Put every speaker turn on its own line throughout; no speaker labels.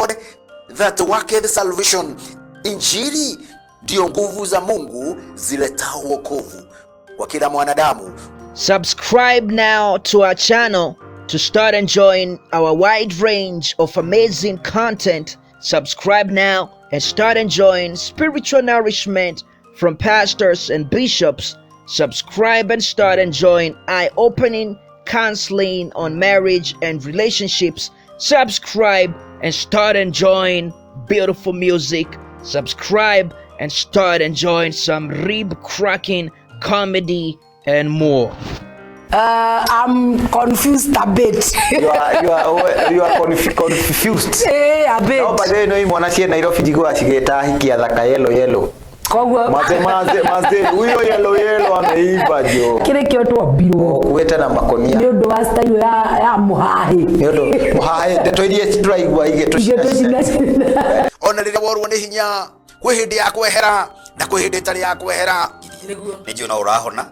God that worketh salvation. Injili ndiyo nguvu za Mungu ziletao wokovu kwa kila mwanadamu.
Subscribe now to our channel to start enjoying our wide range of amazing content. Subscribe now and start enjoying spiritual nourishment from pastors and bishops. Subscribe and start enjoying eye opening counseling on marriage and relationships. Subscribe and start enjoying beautiful music. Subscribe and start enjoying some rib cracking comedy and more.
I'm confused a bit.
You are confused.
Eh, a bit.
No, by the way, no imwana cie Nairobi njiguaga cigĩta hiki athaka yellow yellow.
Koguo
Maze maze maze huyo yellow yellow ameiva jo.
Kĩrĩ kĩo twambirwo
Kuĩte na makonia.
Nĩ ũndũ wa style ya mũhahi.
Nĩ ũndũ mũhahe ndeto iria tũraigua igĩtũcina.
Igĩtũcina.
Ona rĩrĩa worwo nĩ hinya, kwĩ hĩndĩ ya kwehera na kwĩ hĩndĩ ĩtarĩ ya kwehera.
Nĩ njũĩ no ũrahona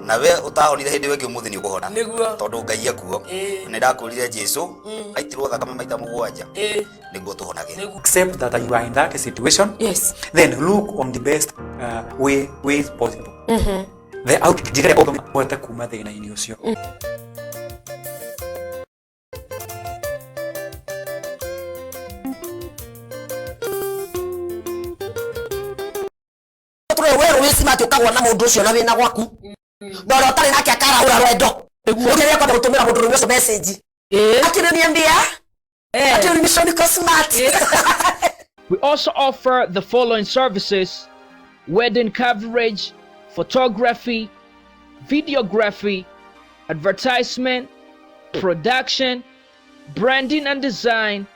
na we ũtahonire hĩndĩ ĩyo ĩngĩ, ũmũthĩ nĩ ũkũhona tondũ Ngai ekuo. Nĩ ndakwĩrire Jesu aitirwo thakame maita 7 nĩguo tũhonage.
Accept that you are in that situation. Then look on the best ways possible. The out njĩra ĩrĩa ũhote kuma thĩna-inĩ ũcio.
Tũrĩ werũ wĩ smart, ũkagwa na mũndũ ũcio na wĩna gwaku na ũrĩa ũtarĩ nake akarahũra rwendo ũkĩrĩa kwamba gũtũmĩra mũndũ ũcio message akĩrĩniambia atĩ ulinisho niko smart.
We also offer the following services: wedding coverage, photography, videography, advertisement, production, branding and design,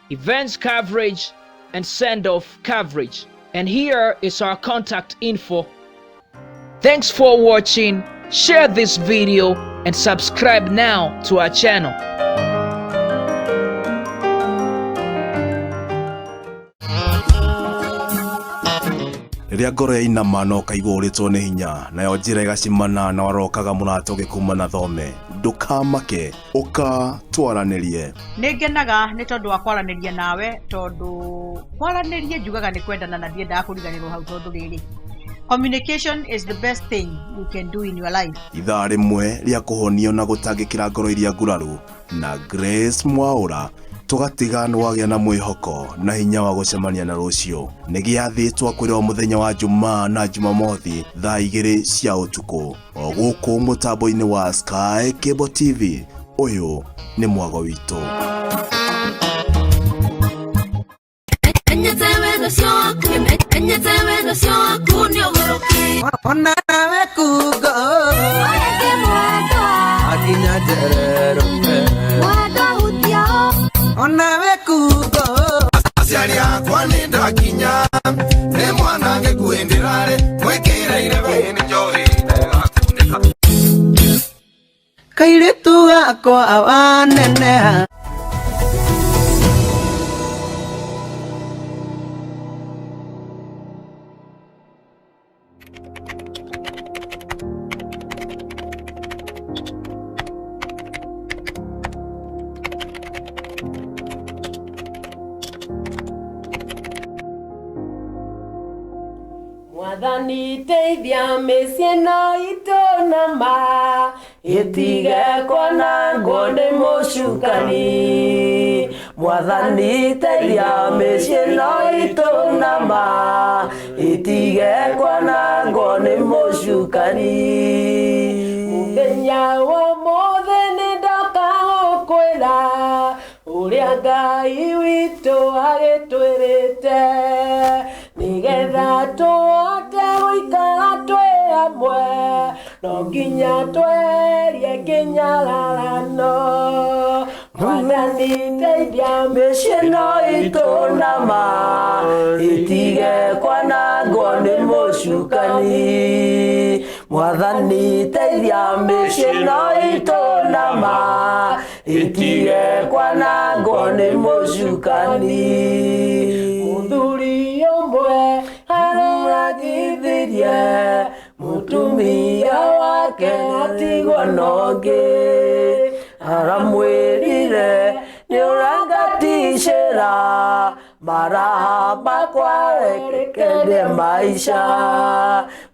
events coverage, and send off coverage. And here is our contact info. Thanks for watching. Share this video and subscribe now to our channel.
Rĩrĩa ngoro yainama na ũkaigua ũrĩtwo nĩ hinya, nayo njĩra ĩgacimana na warokaga mũrata ũgĩkuma na thome, ndũkamake, ũka twaranĩrie.
Nĩ ngenaga nĩ tondũ wa kwaranĩria nawe, tondũ kwaranĩria njugaga nĩ kwendana, na ndiendaga kũriganĩrwo hau, tondũ rĩrĩ, communication is the best thing you can do in your life.
Ithaa rĩmwe rĩa kũhonio na gũtangĩkĩra ngoro iria nguraru na Grace Mwaũra, tũgatiga nĩ wagĩa na mwĩhoko na hinya wa gũcemania na rũciũ. Nĩ gĩathĩ twakwĩrwo mũthenya wa Jumaa na Jumamothi thaa 2 cia ũtukũ, o gũkũ mũtambo-inĩ wa Sky Cable TV. Ũyũ nĩ mwago witũ.
Enyete wendo cio waku, enyete wendo cio waku nĩ ũgũrũki.
Ona nawe kugo
Mwendwa.
Akinya njerero.
Mwendwa hutia.
Onawe kugo.
Aciari akwa nĩ ndakinya, nĩ mwana ngĩkuĩ ndĩrarĩ mwĩkĩre irebe nĩ njohi ĩgakunĩka.
Kairĩtu gakwa waneneha.
Mwathani teithia mĩciĩ ĩno itũ nama ĩtige kwanangwo nĩ mũcukani. Mwathani teithia mĩciĩ ĩno itũ nama ĩtige kwanangwo nĩ mũcukani. Mũthenya wa ũmũthĩ nĩ ndoka gũkwĩra ũrĩa Ngai witũ agĩtwĩrĩte, nĩgetha tũhote gũikara twĩ hamwe no nginya twerie kĩnyararano. Mwathani teithia mĩciĩ ĩno itũ nama ĩtige kwanangwo nĩ mũcukani. Mwathani teithia mĩciĩ ĩno itũ nama ĩtige kwanangwo nĩ mũcukani. Mũthuri ũmwe aroragithirie mũtumia wake atigwo na ũngĩ, aramwĩrire nĩ ũrangaticĩra. Maraha makwa rekende maisha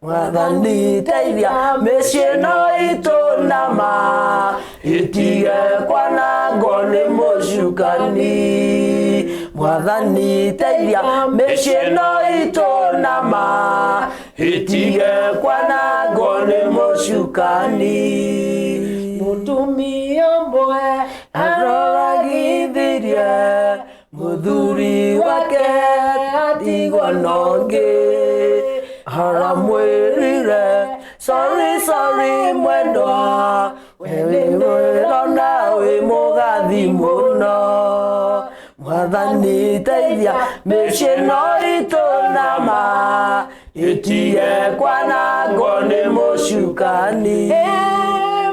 Mwathani teithia mĩciĩ no itũ nama ĩtige kwanangwo nĩ mũcukani Mwathani teithia mĩciĩ no itũ nama ĩtige kwanangwo nĩ mũcukani Mũtumia ũmwe aroragithirie mũthuri wake atigwo na ũngĩ aramwĩrire sorry sorry mwendwa we wĩ mwĩrona wĩ mũgathi mũno Mwathani teithia mĩciĩ no itũ nama ĩtige kwanangwo nĩ mũcukani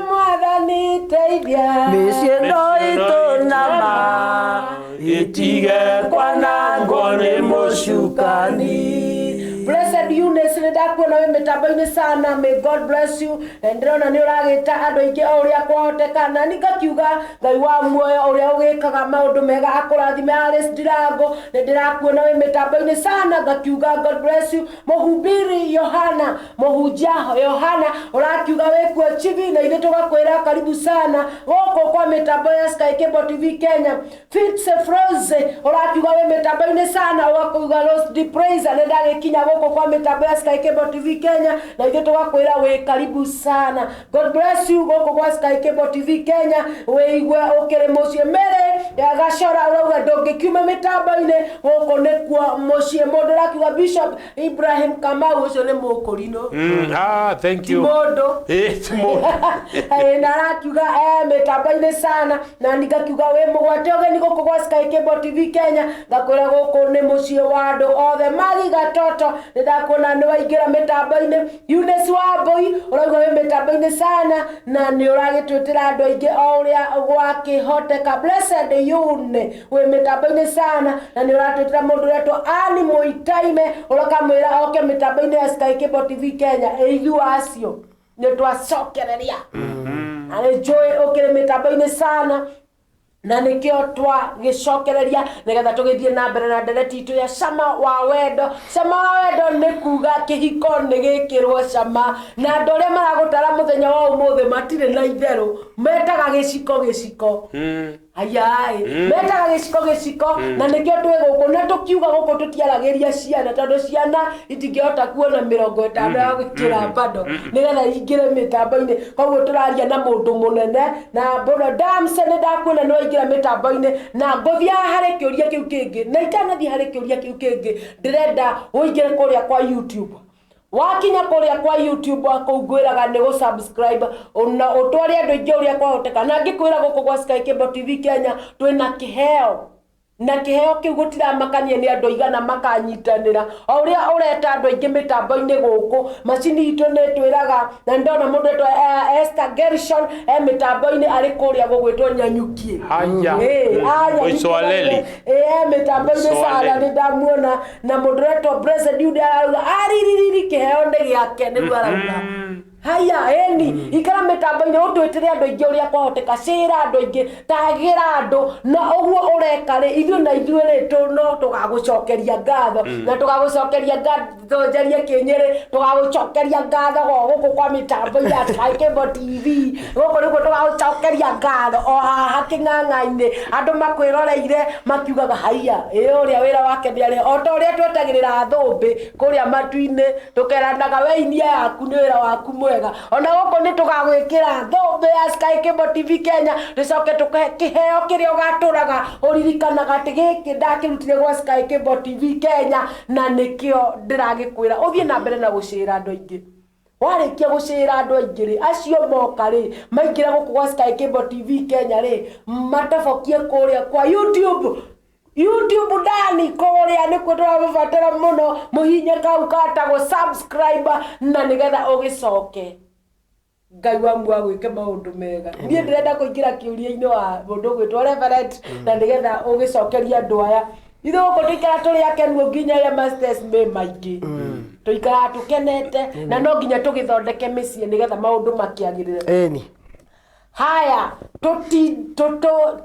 Mwathani teithia mĩciĩ no itũ nama ĩtige kwanangwo nĩ mũcukani
Blessed Eunice nĩ ndakuona wĩ mĩtambo-inĩ sana may God bless you na ndĩrona nĩ ũragĩta andũ aingĩ o ũrĩa kwahoteka na ni ngakiuga Ngai wa muoyo ũrĩa ũgĩkaga maũndũ mega akũrathime Alice Ndirango nĩ ndĩrakuona wĩ mĩtambo-inĩ sana ngakiuga God bless you mũhubiri Yohana mũhunjia Yohana ũrakiuga wĩkuo chibi na ithuĩ tũgakwĩra karibu sana gũkũ kwa mĩtambo ya Sky Cable TV Kenya Fitz Froze ũrakiuga wĩ mĩtambo-inĩ sana ũgakiuga Rose de Praise nĩ ndagĩkinya gũkũ kwa mĩtambo ya Sky Cable TV Kenya na ithuĩ tũgakwĩra wĩ karibu sana God bless you gũkũ gwa Sky Cable TV Kenya wĩigue ũkĩrĩ mũciĩ Mary ya Gacora ũrauga ndũngĩkiuma mĩtambo-inĩ gũkũ nĩkuo mũciĩ mũndũ ũrakiuga Bishop Ibrahim Kamau ũcio nĩ mũkũrinũ
Thank you.
Ti mũndũ.
Ti mũndũ.
Na arakiuga mĩtambo-inĩ sana na ngakiuga wĩ mũgwate ũgeni gũkũ gwa Sky Cable TV Kenya ngakwĩra gũkũ nĩ mũciĩ wa andũ othe Magi Gatoto nĩ ndakuona nĩ waingĩra mĩtambo-inĩ Eunice Wambui ũrauga wĩ mĩtambo-inĩ sana na nĩ ũragĩtwĩtĩra andũ aingĩ o ũrĩa gwakĩhoteka Blessed Yune wĩ mĩtambo-inĩ sana na nĩ ũratwĩtĩra mũndũ ũretwo Ann Mũitaime ũrakamwĩra oke mĩtambo-inĩ ya Sky Cable TV Kenya ĩithuĩ acio nĩ twacokereria na nĩ njũĩ ũkĩrĩ mĩtambo-inĩ sana na nĩkĩo twagĩcokereria nĩgetha tũgĩthiĩ na mbere na ndereti itũ ya cama wa wendo. Cama wa wendo nĩ kuga kĩhiko nĩ gĩkĩrwo cama na andũ arĩa maragũtara mũthenya wa ũmũthĩ matirĩ na itherũ metaga gĩciko gĩciko ayaĩ metaga gĩciko gĩciko na nĩkĩo twĩ gũkũ na tũkiuga gũkũ tũtiaragĩria ciana tondũ ciana itingĩhota kuona 50 ya gwĩkĩra bando nĩgetha ingĩre mĩtambo-inĩ koguo tũraria na mũndũ mũnene na Mbũrũ Damse nĩ ndakuona nĩ waingĩra mĩtambo-inĩ na ngũthiaga harĩ kĩũria kĩu kĩngĩ na itanathiĩ harĩ kĩũria kĩu kĩngĩ ndĩrenda ũingĩre kũrĩa kwa YouTube wakinya kũrĩa kwa YouTube kũu ngwĩraga nĩ gũ-subscribe na ũtware andũ aingĩ ũrĩa kwahoteka na ngĩkwĩra gũkũ gwa Sky Cable TV Kenya twĩna kĩheo na kĩheo kĩu gũtiramakania nĩ andũ aigana makanyitanĩra o ũrĩa ũreta andũ aingĩ mĩtambo-inĩ gũkũ macini itũ nĩ ĩtwĩraga na nĩndona mũndũ etwo Esther Gershon e mĩtambo-inĩ arĩ kũrĩa gũgwĩtwo Nyanyukie
Haya. Mũicoaleli.
E mĩtambo-inĩ sana nĩ ndamuona na mũndũ ũretwo Blessed Jude arauga aririri kĩheo nĩ gĩake nĩguo arauga haya eni ikara mĩtambo-inĩ ũtwĩtĩre andũ aingĩ ũrĩa kwahoteka cĩra andũ aingĩ tagĩra andũ na ũguo ũreka rĩ ithuĩ na ithuĩ rĩ no tũgagũcokeria ngatho na tũgagũcokeria ngatho njarie kĩnyĩrĩ tũgagũcokeria ngatho gũkũ kwa mĩtambo ya Sky Cable TV gũkũ nĩkuo tũgagũcokeria ngatho o haha kĩng'ang'a-inĩ andũ makwĩroreire makiugaga haiya ĩ ũrĩa wĩra wake nĩ arĩ o ta ũrĩa twetagĩrĩra thũmbĩ kũrĩa matu-inĩ tũkeranaga we inia yaku nĩ wĩra waku mwega ona gũkũ nĩ tũgagwĩkĩra thũmbĩ ya Sky Cable TV Kenya tũcoke tũkũhe kĩheo kĩrĩa ũgatũraga ũririkanaga atĩ gĩkĩ ndakĩrutire gwa Sky Cable TV Kenya na nĩkĩo ndĩragĩkwĩra ũthiĩ na mbere na gũcĩra andũ aingĩ warĩkia gũcĩra andũ aingĩ rĩ acio moka rĩ maingĩra gũkũ gwa Sky Cable TV Kenya rĩ matabokie kũrĩa kwa YouTube YouTube ndani kũrĩa nĩkuo tũramũbatara mũno mũhinye kau katagwo subscribe na nĩgetha ũgĩcoke Ngai wa muoyo agwĩke maũndũ mega niĩ ndĩrenda kũingĩra kĩũria-inĩ wa mũndũ ũgwĩtwo Reverend na nĩgetha ũgĩcokerie andũ aya ithuĩ gũkũ tũikara tũrĩ akenu nginya arĩa masters me maingĩ tũikaraga tũkenete na no nginya tũgĩthondeke mĩciĩ nĩgetha maũndũ makĩagĩrĩre
Ĩni.
Haya,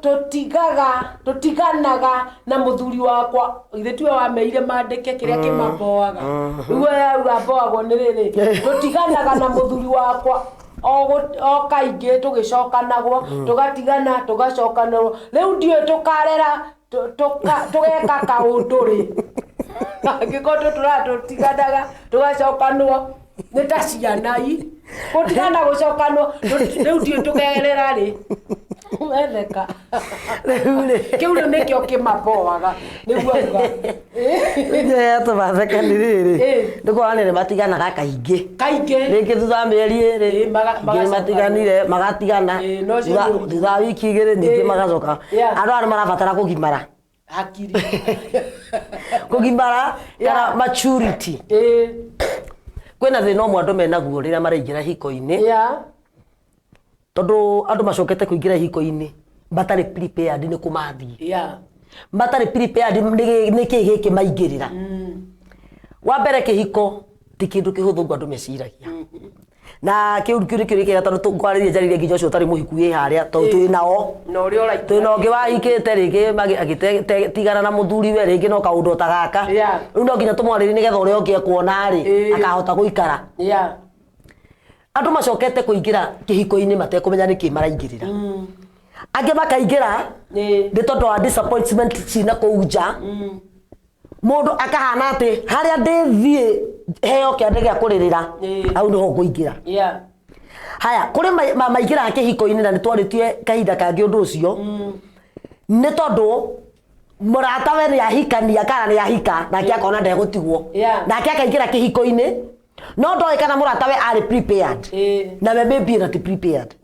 tũtigaga tũtiganaga na mũthuri wakwa ithe tiwe wameire mandĩke kĩrĩa kĩmaboaga. Rĩu we auga mboagwo nĩ rĩrĩ, tũtiganaga na mũthuri wakwa o kaingĩ, tũgĩcokanagwo, tũgatigana, tũgacokanĩrwo. Rĩu ndiũĩ tũkarera tũgeka kaũndũ rĩ, angĩkorwo tũtũraga tũtiganaga tũgacokanwo nĩ ta ciana i gũtigana gũcokanwo. Rĩu ndiũĩ tũgerera rĩ wetheka.
Rĩu rĩ,
kĩu rĩu nĩkĩo kĩmaboaga, nĩguo auga.
Tũmatheka nĩ rĩrĩ, nĩ kuona nĩ matiganaga kaingĩ.
Kaingĩ.
Rĩngĩ thutha wa mĩeri 2 ingĩ matiganire, magatigana.
No ũcio
Thutha wa wiki 2 ningĩ magacoka. Andũ aya nĩ marabatara kũgimara
hakiri.
Kũgimara kana maturity. Kwĩna thĩna ũmwe andũ menaguo rĩrĩa maraingĩra hiko-inĩ, tondũ andũ macokete kũingĩra hiko-inĩ matarĩ prepared nĩ kũmathiĩ, matarĩ prepared nĩ kĩ gĩkĩ maingĩrĩra. Wa mbere, kĩhiko ti kĩndũ kĩhũthũ ũguo andũ meciragia, na kĩu nĩkĩo gĩkĩega, tondũ ngwarĩrie njarĩrie nginya ũcio ũtarĩ mũhiku wĩ harĩa, tondũ twĩ nao.
Na ũrĩa ũraikara.
Twĩna ũngĩ wahikĩte rĩngĩ agĩtigana na mũthuriwe, rĩngĩ no kaũndũ ta gaka. Rĩu no nginya tũmwarĩrie nĩgetha ũrĩa ũngĩ ekuona rĩ, akahota gũikara. Andũ macokete kũingĩra kĩhiko-inĩ matekũmenya nĩkĩ maraingĩrĩra. Angĩ makaingĩra nĩ tondũ wa disappointment cina kũu nja. Mũndũ akahana atĩ harĩa ndĩthiĩ heo kĩande gĩa kũrĩrĩra, hau nĩho ngũingĩra. Haya, kũrĩ maingĩraga kĩhiko-inĩ, na nĩ twarĩtie kahinda kangĩ ũndũ ũcio, nĩ tondũ mũrata we nĩ ahikania kana nĩ ahika, nake akona ndegũtigwo, nake akaingĩra kĩhiko-inĩ, no ndoĩ kana mũrata we arĩ prepared, na we maybe na ti prepared.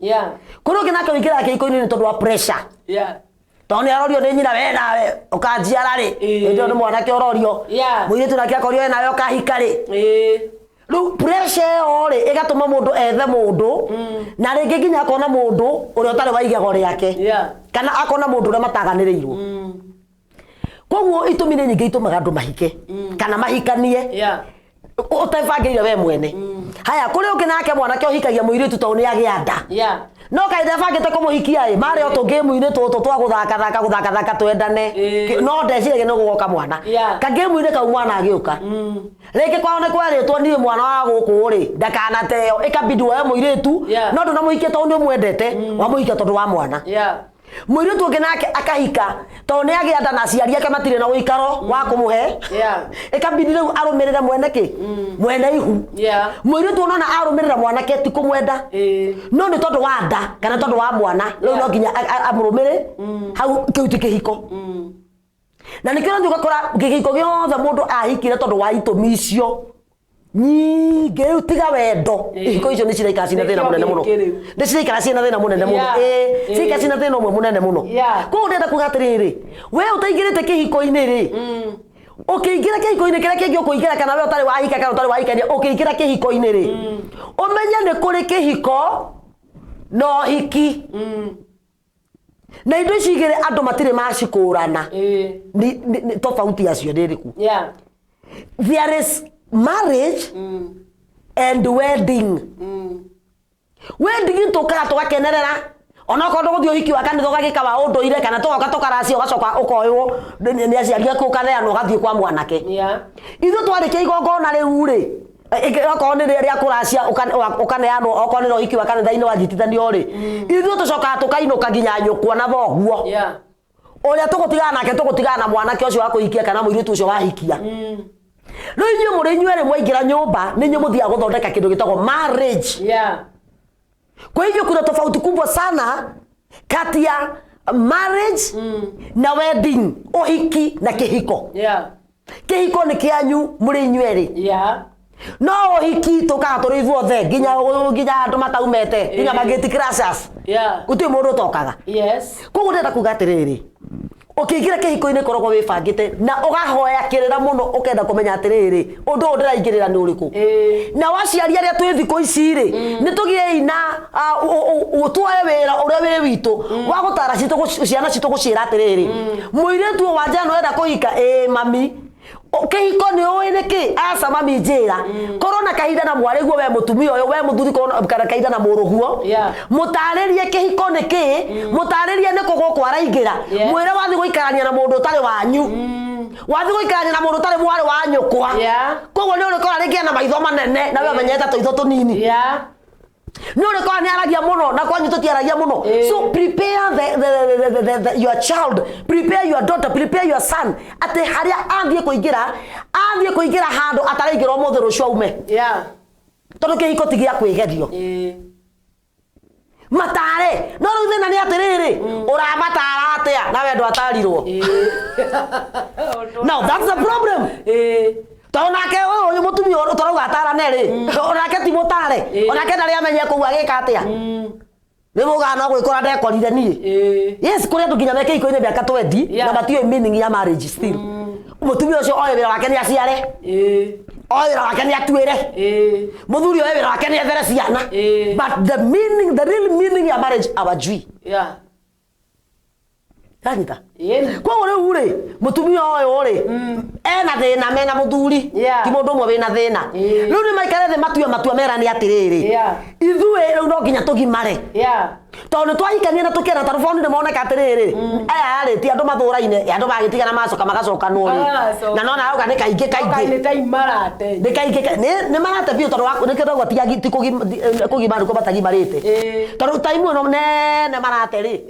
Kũrĩ ũngĩ nake ũingĩraga kĩhiko-inĩ nĩ tondũ wa pressure, tondũ nĩ arorio nĩ nyina, we nawe ũkanjiara rĩ. Hĩndĩ ĩyo nĩ mwanake ũrorio, mũirĩtu nake akorio, we nawe ũkahika rĩ. Rĩu pressure ĩyo rĩ, ĩgatũma mũndũ ethe mũndũ, na rĩngĩ nginya akona mũndũ ũrĩa ũtarĩ wa igego rĩake, kana akona mũndũ ũrĩa mataganĩrĩirwo. Koguo itũmi nĩ nyingĩ itũmaga andũ mahike kana mahikanie ũtebangĩire we mwene. Haya, kũrĩ ũngĩ nake mwanake ũhikagia mũirĩtu tondũ nĩ agĩa nda, no kaĩ ndebangĩte kũmũhikia ĩ, marĩ o tũngĩmu-inĩ tũtũ twa gũthakathaka gũthakathaka twendane. No ndeciragia nĩ gũgoka mwana. Kangĩmu-inĩ kau mwana agĩũka, rĩngĩ kwao nĩ kwerĩtwo, niĩ mwana wa gũkũ rĩ, ndakanateo, ĩkabidi woe mũirĩtu. No ndũnamũhikia tondũ nĩ ũmwendete, wamũhikia tondũ wa mwana. Mũirĩtu ũngĩ nake akahika tondũ nĩ agĩa nda na aciari ake matirĩ na ũikaro wa kũmũhe, ĩkabidi rĩu arũmĩrĩre mwene kĩ, mwene ihu. Mũirĩtu ũnona arũmĩrĩra mwanake ti kũmwenda, no nĩ tondũ wa nda kana tondũ wa mwana, rĩu no nginya amũrũmĩrĩ hau. Kĩu ti kĩhiko, na nĩkĩo ũrathiĩ ũgakora kĩhiko gĩothe mũndũ ahikire tondũ wa itũmi icio nyingĩ. Rĩu tiga wendo, ihiko icio nĩ ciraikara cina thĩna mũnene mũno.
Nĩkĩo gĩkĩ rĩu.
Nĩ ciraikara ciĩna thĩna mũnene mũno. Ĩĩ, ciraikara ciĩna thĩna ũmwe mũnene mũno. Koguo ndĩrenda kuga atĩrĩrĩ, we ũtaingĩrĩte kĩhiko-inĩ rĩ, ũkĩingĩra kĩhiko-inĩ kĩrĩa kĩngĩ ũkũingĩra, kana we ũtarĩ wahika kana ũtarĩ wahikania, ũkĩingĩra kĩhiko-inĩ rĩ, ũmenye nĩ kũrĩ kĩhiko na ũhiki, na indo ici igĩrĩ andũ matirĩ macikũrana. Tofauti yacio nĩ ĩrĩkũ? There is marriage and wedding. Wedding tũkaga tũgakenerera, onokorwo ndũgũthiĩ ũhiki wa kanitha, ũgagĩka wa ũndũire, kana tũgoka tũkaracia, ũgacoka ũkoywo nĩ aciari aku, ũkaneanwo, ũgathiĩ kwa mwanake. Ithuĩ twarĩkia igongona rĩu rĩ, okorwo nĩ rĩrĩa rĩa kũracia, ũkaneanwo, okorwo nĩ ũhiki wa kanitha-inĩ wanjitithanio rĩ, ithuĩ tũcokaga tũkainũka nginya nyũkwa na thoguo. Ũrĩa tũgũtigana nake, tũgũtigana na mwanake ũcio wa kũhikia kana mũirĩtu ũcio wahikia. Rĩu inyuĩ mũrĩ inyuerĩ mwaingĩra nyũmba, nĩ inyuĩ mũthiaga gũthondeka kĩndũ gĩtagwo marriage. Kwa hivyo kuna tofauti kubwa sana kati ya marriage na wedding, ũhiki na kĩhiko. Kĩhiko nĩ kĩanyu mũrĩ inyuerĩ, no ũhiki tũkaga tũrĩ ithuothe, nginya andũ mataumete, nginya magĩti crashers, gũtirĩ mũndũ ũtokaga. Koguo ndĩrenda kuga atĩrĩrĩ, ũkĩingĩra kĩhiko-inĩ koragwo wĩbangĩte na ũgahoya kĩrĩra mũno, ũkenda kũmenya atĩrĩrĩ, ũndũ ũyũ ndĩraingĩrĩra nĩ ũrĩkũ. Nao aciari arĩa twĩ thikũ ici rĩ, nĩ tũgĩei na tuoe wĩra ũrĩa wĩ witũ wa gũtara ciana citũ, gũciĩra atĩrĩrĩ, mũirĩtu ũyũ wa njano enda kũhika, ĩĩ mami, Kĩhiko nĩ ũĩ nĩkĩ aca mami njĩra korwo na kahinda na mwarĩguo we mũtumia ũyũ we mũthuri korwo na kana kahinda na mũrũguo.
Yeah.
Mũtarĩrie kĩhiko nĩ kĩ, mũtarĩrie nĩ kũ gũkũ araingĩra.
Yeah.
Mwĩre wathiĩ gũikarania na mũndũ ũtarĩ wanyu, wathiĩ gũikarania na mũndũ ũtarĩ mwarĩ wa nyũkwa.
Yeah.
Koguo nĩ ũrĩkora rĩngĩ ena maitho manene na we ũmenyete tũitho tũnini.
Yeah.
Nĩ ũrĩkora nĩ aragia mũno na kwanyu tũtiaragia mũno. So prepare the your child, prepare your daughter, prepare your son atĩ harĩa athiĩ kũingĩra, athiĩ kũingĩra handũ ataraingĩra ũmũthĩ rũciũ aume.
Yeah.
Tondũ kĩhiko ti gĩa kwĩgerio. Matare no rĩu thĩna nĩ atĩrĩrĩ, ũramatara atĩa nawe ndwatarirwo? Now that's the problem, tondũ nake ũyũ mũtumia ũyũ tũrauga atarane rĩ, onake ti mũtare, onake ndarĩ amenye kũu agĩka atĩa. Nĩ mũgaga no gwĩkora ndekorire niĩ. Yes, kũrĩ andũ nginya me kĩhiko-inĩ mĩaka 20 na matiũĩ meaning ya marriage still. Mũtumia ũcio oĩ wĩra wake nĩ aciare, oĩ wĩra wake nĩ atuĩre, mũthuri oĩ wĩra wake nĩ ethere ciana, but the meaning, the real meaning ya marriage hawajui.
Yeah.
Kanyita koguo rĩu rĩ, mũtumia ũyũ rĩ ena thĩna mena mũthuri, ti mũndũ ũmwe wĩna thĩna. Rĩu nĩ maikare thĩ matue matua merane atĩrĩrĩ, ithuĩ rĩu no nginya tũgimare tondũ nĩ twahikania na tũkĩenda tondũ boni nĩ moneka atĩrĩrĩ, aya rĩ ti andũ mathũraine, andũ magĩtigana macoka magacokanwo rĩ.
Magacoka.
Na nona auga nĩ kaingĩ kaingĩ.
Nĩ ta imarate.
Nĩ kaingĩ nĩ marate biũ tondũ nĩkĩo ndauga ti kũgimaru kũ matagimarĩte, tondũ taimu ĩno nene marate rĩ,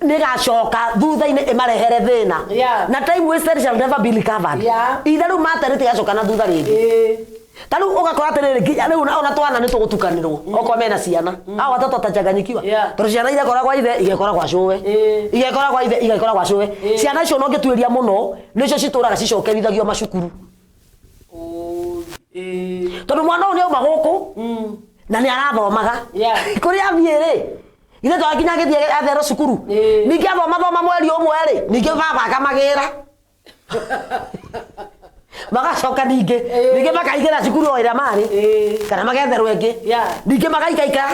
nĩ gacoka thutha-inĩ ĩmarehere thĩna.
Yeah.
Na time wasted shall never be recovered.
Yeah.
Ithe rĩu mate rĩtigacoka na thutha rĩngĩ. Ta rĩu ũgakora atĩrĩrĩ, nginya rĩu ona twana nĩ tũgũtukanĩrwo okorwo mena ciana hao watoto watachanganyikiwa, tondũ ciana igekora kwa ithe, igekora kwa cũwe, igekora kwa ithe, igekora kwa cũwe. Ciana icio ona ũngĩtuĩria mũno nĩcio citũraga cicokerithagio macukuru, tondũ mwana ũyũ nĩ auma gũkũ na nĩ arathomaga kũrĩa athiĩ rĩ, ithe to nginya agĩthiĩ atherwo cukuru, ningĩ athoma thoma mweri ũmwe rĩ, ningĩ baba akamagĩra magacoka ningĩ ningĩ makaingĩra cukuru o ĩrĩa marĩ kana magetherwo ĩngĩ, ningĩ magaikaikara,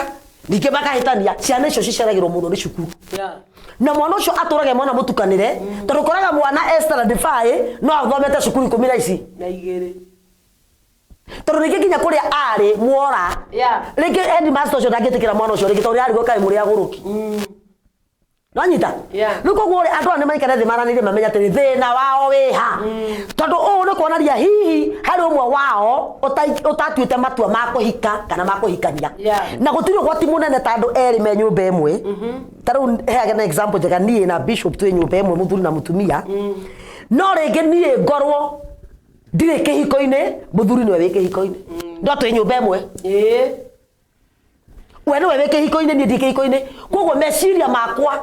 ningĩ makahĩtania. Ciana icio ciceragĩrwo mũno nĩ cukuru.
Yeah.
Na mwana ũcio atũrage mwana mũtukanĩre, tondũ ũkoraga mwana e standard 5 no athomete cukuru ikũmi na ici
Na igĩrĩ.
Tondũ rĩngĩ nginya kũrĩa arĩ mwora,
Yeah.
rĩngĩ headmaster ũcio ndangĩtĩkĩra mwana ũcio rĩngĩ tondũ nĩarigwo kaĩ mũrĩ agũrũki nonyita.
Yeah.
Rĩu koguo rĩ, andũ aya nĩ maikare thĩ maranĩrie mamenye atĩrĩ thĩna wao wĩha, tondũ ũũ nĩ kuonania hihi harĩ ũmwe wao ũtatuĩte matua ma kũhika kana ma kũhikania.
Yeah.
Na gũtirĩ ũgwati mũnene ta andũ erĩ me nyũmba ĩmwe. Ta rĩu heage na example njega, niĩ na bishop twĩ nyũmba ĩmwe, mũthuri na mũtumia, no rĩngĩ niĩ ngorwo ndirĩ kĩhiko-inĩ, mũthuri nĩwe wĩ kĩhiko-inĩ, no twĩ nyũmba ĩmwe. We nĩwe wĩ kĩhiko-inĩ, niĩ ndirĩ kĩhiko-inĩ, koguo meciria makwa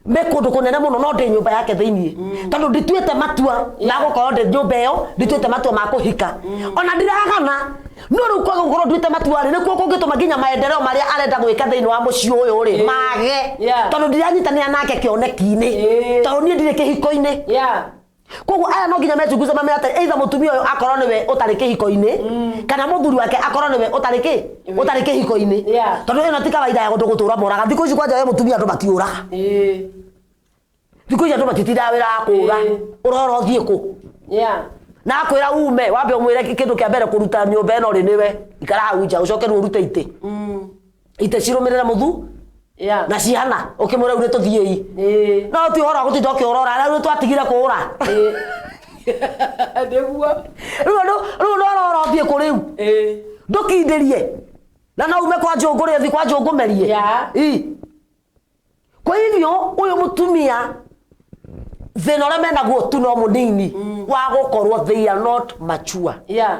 me kũndũ kũnene mũno, no ndĩ nyũmba yake thĩiniĩ, tondũ ndituĩte matua ma gũkorwo ndĩ nyũmba ĩyo, ndituĩte matua ma kũhika, ona ndiragana. No rĩu kwaga gũkorwo nduĩte matua rĩ, nĩkuo kũngĩtũma nginya maendeleo marĩa arenda gwĩka thĩinĩ wa mũciĩ ũyũ rĩ mage, tondũ ndiranyitanĩra nake kĩoneki-inĩ, tondũ niĩ ndirĩ kĩhiko-inĩ.
Yeah.
Koguo aya no nginya mechunguze mamenye atĩ either mũtumia ũyũ akorwo nĩwe ũtarĩ kĩhiko-inĩ kana mũthuri wake akorwo nĩwe ũtarĩ kĩ ũtarĩ kĩhiko-inĩ, tondũ ĩno ti kawaida ya gũndũ gũtũra moraga. Thikũ ici kwanja we mũtumia andũ matiũraga, thikũ ici andũ matitindaga wĩra wa kũũra, ũrora ũthiĩ kũ.
Yeah.
Na akwĩra ume wambe ũmwĩre kĩndũ kĩa mbere kũruta nyũmba ĩno rĩ nĩwe ikara hau nja, ũcoke rĩu ũrute itĩ, itĩ cirũmĩrĩre mũthu
Yeah.
na ciana ũkĩmwĩra rĩu nĩ tũthiĩi, no ti ũhoro wa gũtinda ũkĩũrora rĩu nĩ twatigire kũũra.
Nĩguo.
Rĩu rĩu no ũrora ũthiĩ kũ rĩu, ndũkindĩrie na no ume kwa njũngũ rĩ ũthiĩ kwa njũngũ merie. Ii. Kwa hivyo ũyũ mũtumia thĩna ũrĩa menaguo tu no mũnini wa gũkorwo they are not mature.
Yeah.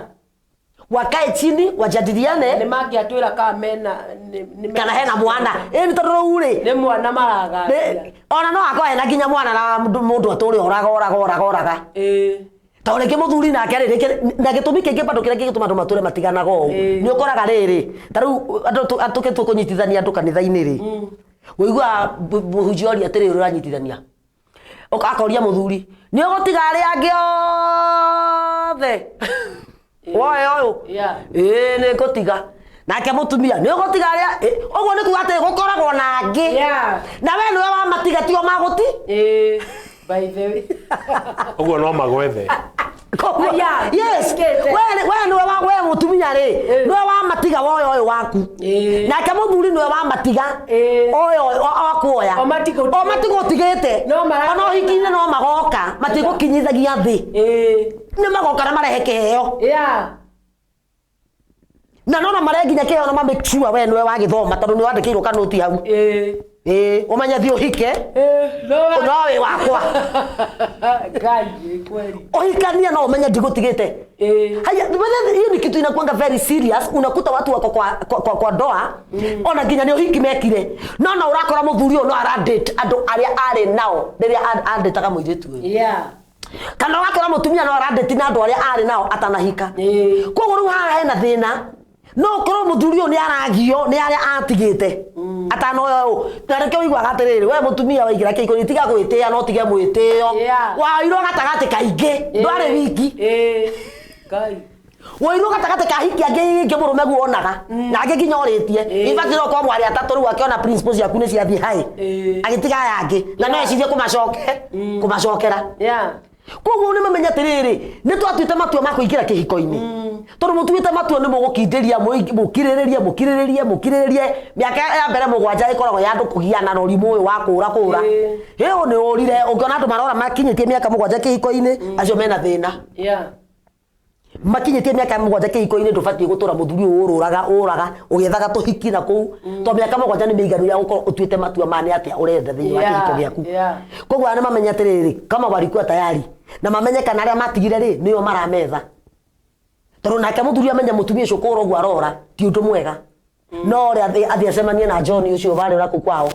Wakae chini wajadiliane.
Nĩ mangĩatwĩra kana mena
kana hena mwana ĩni, tondũ rĩu rĩ
nĩ mwana maragatia.
Ona no akorwo hena nginya mwana na mũndũ atũre oraga oraga oraga oraga, tondũ rĩngĩ mũthuri nake rĩ, rĩngĩ na gĩtũmi kĩngĩ bado kĩrĩa kĩngĩtũma andũ matũre matiganaga ũũ, nĩ ũkoraga rĩrĩ ta rĩu andũ tũkĩnyitithania andũ kanitha-inĩ rĩ, ũiguaga mũhunjia oria atĩrĩrĩ, ũranyitithania akoria mũthuri, nĩ ũgũtiga arĩa angĩ othe woe ũyũ?
Yeah.
Ĩĩ, nĩ ngũtiga. Nake mũtumia, nĩ ũgũtiga arĩa? Ũguo nĩ kuga atĩ gũkoragwo na angĩ na we nĩwe wamatiga, tio magũti.
By the way.
Ũguo no magwethe.
Koguo-
Aya,
yes
nĩkĩte.
we we niwe wa we mutumia ri niwe wamatiga woya ũyũ waku nake mũthuri niwe wamatiga oya akuoya o matigũtigĩte ona ũhiki-inĩ no magoka matigũkinyithagia thĩ nĩ magoka na marehe kĩheo na nona marehe nginya kĩheo na ma make sure we niwe wagĩthoma tondũ nĩ wandĩkĩirwo kanoti hau ĩĩ ũmenye thiĩ ũhike no wĩ wakwa
Ngai nĩ kweli.
Ũhikania no umenye ndigũtigĩte. Haya, but hiyo ni kitu inakuanga very serious. Unakuta watu wako kwa ndoa ona nginya nĩ ũhiki mekire, no no ũrakora mũthuri ũyũ no aradate andũ arĩa arĩ nao rĩrĩa andĩtaga mũirĩtu ũyũ. Kana ũgakora mũtumia no aradate na andũ arĩa arĩ nao atanahika. Koguo rĩu haha hena thĩna. No ũkorwo mũthuri ũyũ nĩ aragio nĩ arĩa atigĩte atanoya ũũ, na nĩkĩo ũiguaga atĩrĩrĩ, we mũtumia waingĩra kĩhiko-inĩ tiga gwĩtĩĩa, no tige mwĩtĩo. Waoirwo gatagatĩ kaingĩ, ndwarĩ wiki.
Ngai.
Woirwo gatagatĩ ka hiki angĩ ingĩ mũrũme guonaga na angĩ nginya ũrĩtie. In fact no korwo mwarĩ atatũ rĩu akĩona principles ciaku nĩ ciathiĩ high, agĩtiga aya angĩ na no ecirie kũmacokera. Koguo nĩ mamenye atĩrĩrĩ, nĩ twatuĩte matua ma kũingĩra kĩhiko-inĩ, tondũ mũtuĩte matua nĩ mũgũkindĩria, mũkirĩrĩrie mũkirĩrĩrie mũkirĩrĩrie. Mĩaka ya mbere mũgwanja ĩkoragwo ya andũ kũgiana na ũrimũ ũyũ wa kũũra kũũra. Ĩyo nĩ ũrire ũngĩona andũ marora makinyĩtie mĩaka mũgwanja kĩhiko-inĩ, acio mena thĩna. Makinyĩtie mĩaka mũgwanja kĩhiko-inĩ, ndũbatiĩ gũtũra mũthuri ũyũ ũrũraga ũraga ũgĩethaga tũhiki na kũu, tondũ mĩaka mũgwanja nĩ mĩiganu ya gũkorwo ũtuĩte matua ma nĩ atĩa ũrenda thĩinĩ wa kĩhiko gĩaku. Koguo aya nĩ mamenye atĩrĩrĩ, kama walikuwa tayari na mamenye kana arĩa matigire rĩ nĩo marametha, tondũ nake mũthuri amenye mũtumia ũcio kũũra ũguo arora ti ũndũ mwega. No ũrĩa athiĩ acemanie na John ũcio warĩ ũrĩa kũu kwao,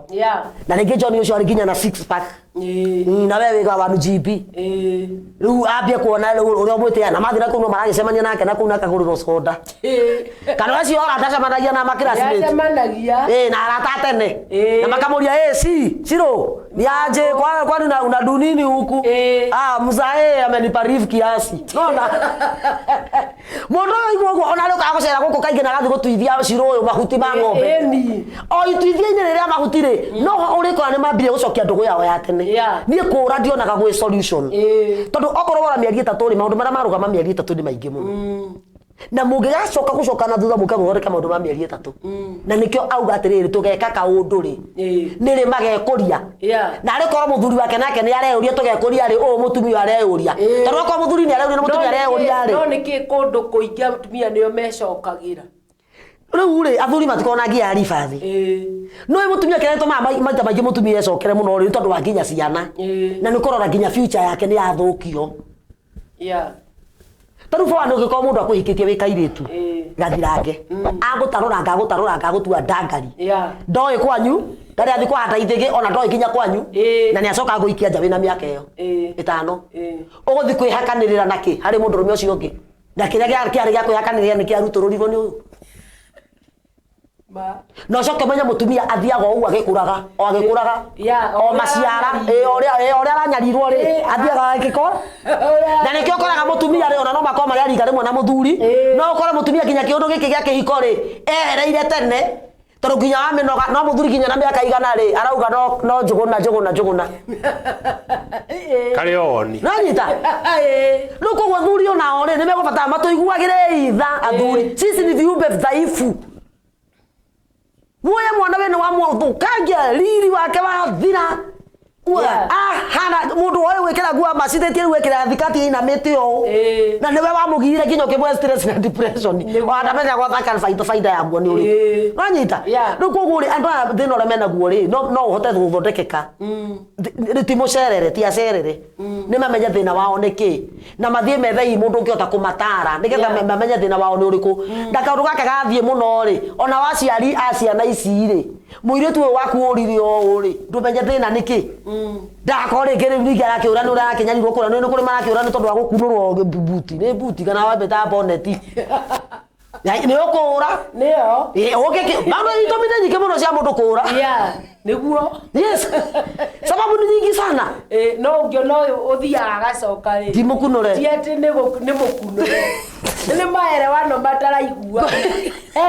na rĩngĩ John ũcio arĩ nginya na six pack. Na we wĩga wanu GB rĩu ambie kuona rĩu ũrĩa ũmwĩtĩaga na mathiĩ na kũu no maragĩcemania nake na kũu na akagũrĩrwo soda, kana acio ora ndacemanagia na ma classmate.
Nĩacemanagia.
Na arata a tene na makamũria, si Ciro niaje, kwani una do nini huku? Ah, mzae amenipa leave kiasi. Nona mũndũ ũyũ aigua ũguo ona rĩu agũcera gũkũ kaingĩ na agathiĩ gũtuithia Ciro ũyũ mahuti ma ng'ombe. O ituithia-inĩ rĩrĩa mahuti rĩ, no ũrĩkora nĩ mambirie gũcokia ndũgũ yao ya tene. Niĩ kũũra ndionaga gwĩ solution, tondũ okorwo wora mĩeri ĩtatũ rĩ, maũndũ marĩa marũgama mĩeri ĩtatũ nĩ maingĩ mũno, na mũngĩgacoka gũcoka na thutha mũke gũthondeka maũndũ ma mĩeri ĩtatũ. Na nĩkĩo auga atĩrĩrĩ, tũgeka kaũndũ rĩ, nĩ rĩ magekũria, na arĩ korwo mũthuri wake nake nĩ areyũria tũgekũria rĩ, ũũ mũtumia areyũria, tondũ okorwo mũthuri nĩ areyũria na mũtumia areyũria rĩ.
No nĩkĩ kũndũ kũingĩ atumia nĩo mecokagĩra?
Rĩu rĩ, athuri matikoragwo na ngia ya ribathi. No ĩ mũtumia kĩrĩa gĩtũmaga maita maingĩ mũtumia ecokere mũno rĩ, nĩ tondũ wa nginya ciana, na nĩ kũrora nginya future yake nĩ yathũkio. Ta rĩu bwana, ũngĩkorwo mũndũ akũhikĩtie wĩ kairĩtu gathirange, agũtarũranga agũtarũranga agũtua ndangari, ndoĩ kwanyu ndarĩ athiĩ kũhanda ithĩgĩ, ona ndoĩ nginya kwanyu, na nĩ acoka gũikia nja wĩna mĩaka ĩyo ĩtano, ũgũthiĩ kwĩhakanĩrĩra nakĩ harĩ mũndũrũme ũcio ũngĩ, na kĩrĩa kĩarĩ gĩa kwĩhakanĩrĩra nĩ kĩarutũrũrirwo nĩ ũyũ. Na ũcoke ũmenye mũtumia athiaga o ũguo agĩkũraga o agĩkũraga o maciara, o ũrĩa aranyarirwo rĩ, athiaga agĩkora. Na nĩkĩo ũkoraga mũtumia rĩ, ona no makorwo marĩ a rika rĩmwe na mũthuri, no ũkore mũtumia nginya kĩũndũ gĩkĩ gĩa kĩhiko rĩ, ehereire tene, tondũ nginya wa mĩnoga, no mũthuri nginya na mĩaka igana rĩ, arauga no njũgũna njũgũna njũgũna.
Karĩ o woni.
Nanyita? Rĩu koguo athuri onao rĩ, nĩ megũbatara matũiguagĩre itha athuri. Sisi ni viumbe dhaifu. Woya mwana wene wa mũthũkangia riri wake wathira. Ahana mũndũ woe gwĩkĩra nguo amacithĩtie rĩu ekĩra thikati ĩinamĩte ũũ, na nĩwe wamũgirire nginya ũkĩmũhe stress na depression, wanamenya gwathaka baida yaguo nĩ ũrĩkũ. Nanyita? Rĩu koguo rĩ, andũ aya thĩna ũrĩa menaguo rĩ, no ũhote gũthondekeka. Ti mũcerere, ti acerere, nĩ mamenye thĩna wao nĩ kĩ, na mathiĩ methe hihi mũndũ ũngĩhota kũmatara nĩgetha mamenye thĩna wao nĩ ũrĩkũ. Na kaũndũ gaka gathiĩ mũno rĩ, ona waciari a ciana ici rĩ, mũirĩtu ũyũ waku ũrire ũũ rĩ, ndũmenye thĩna nĩ kĩ. Ndakorwo rĩngĩ rĩu ningĩ arakĩũra nĩ ũrĩa arakĩnyarirwo kũrĩa, nĩ kũrĩ marakĩũra nĩ tondũ wa gũkunũrwo buti, nĩ buti kana wambĩtaga boneti. Nĩ ũkũũra.
Nĩyo.
Ĩ, ũngĩkĩ maũndũ itũmi nĩ nyingĩ mũno cia mũndũ kũũra.
Yeah, nĩguo.
Yes. Sababu ni nyingi sana.
Ĩ, no ũngĩona ũyũ ũthiaga agacoka rĩ.
Ti mũkunũre.
Ti atĩ nĩ nĩ mũkunũre. Nĩ maerewano mataraigua. He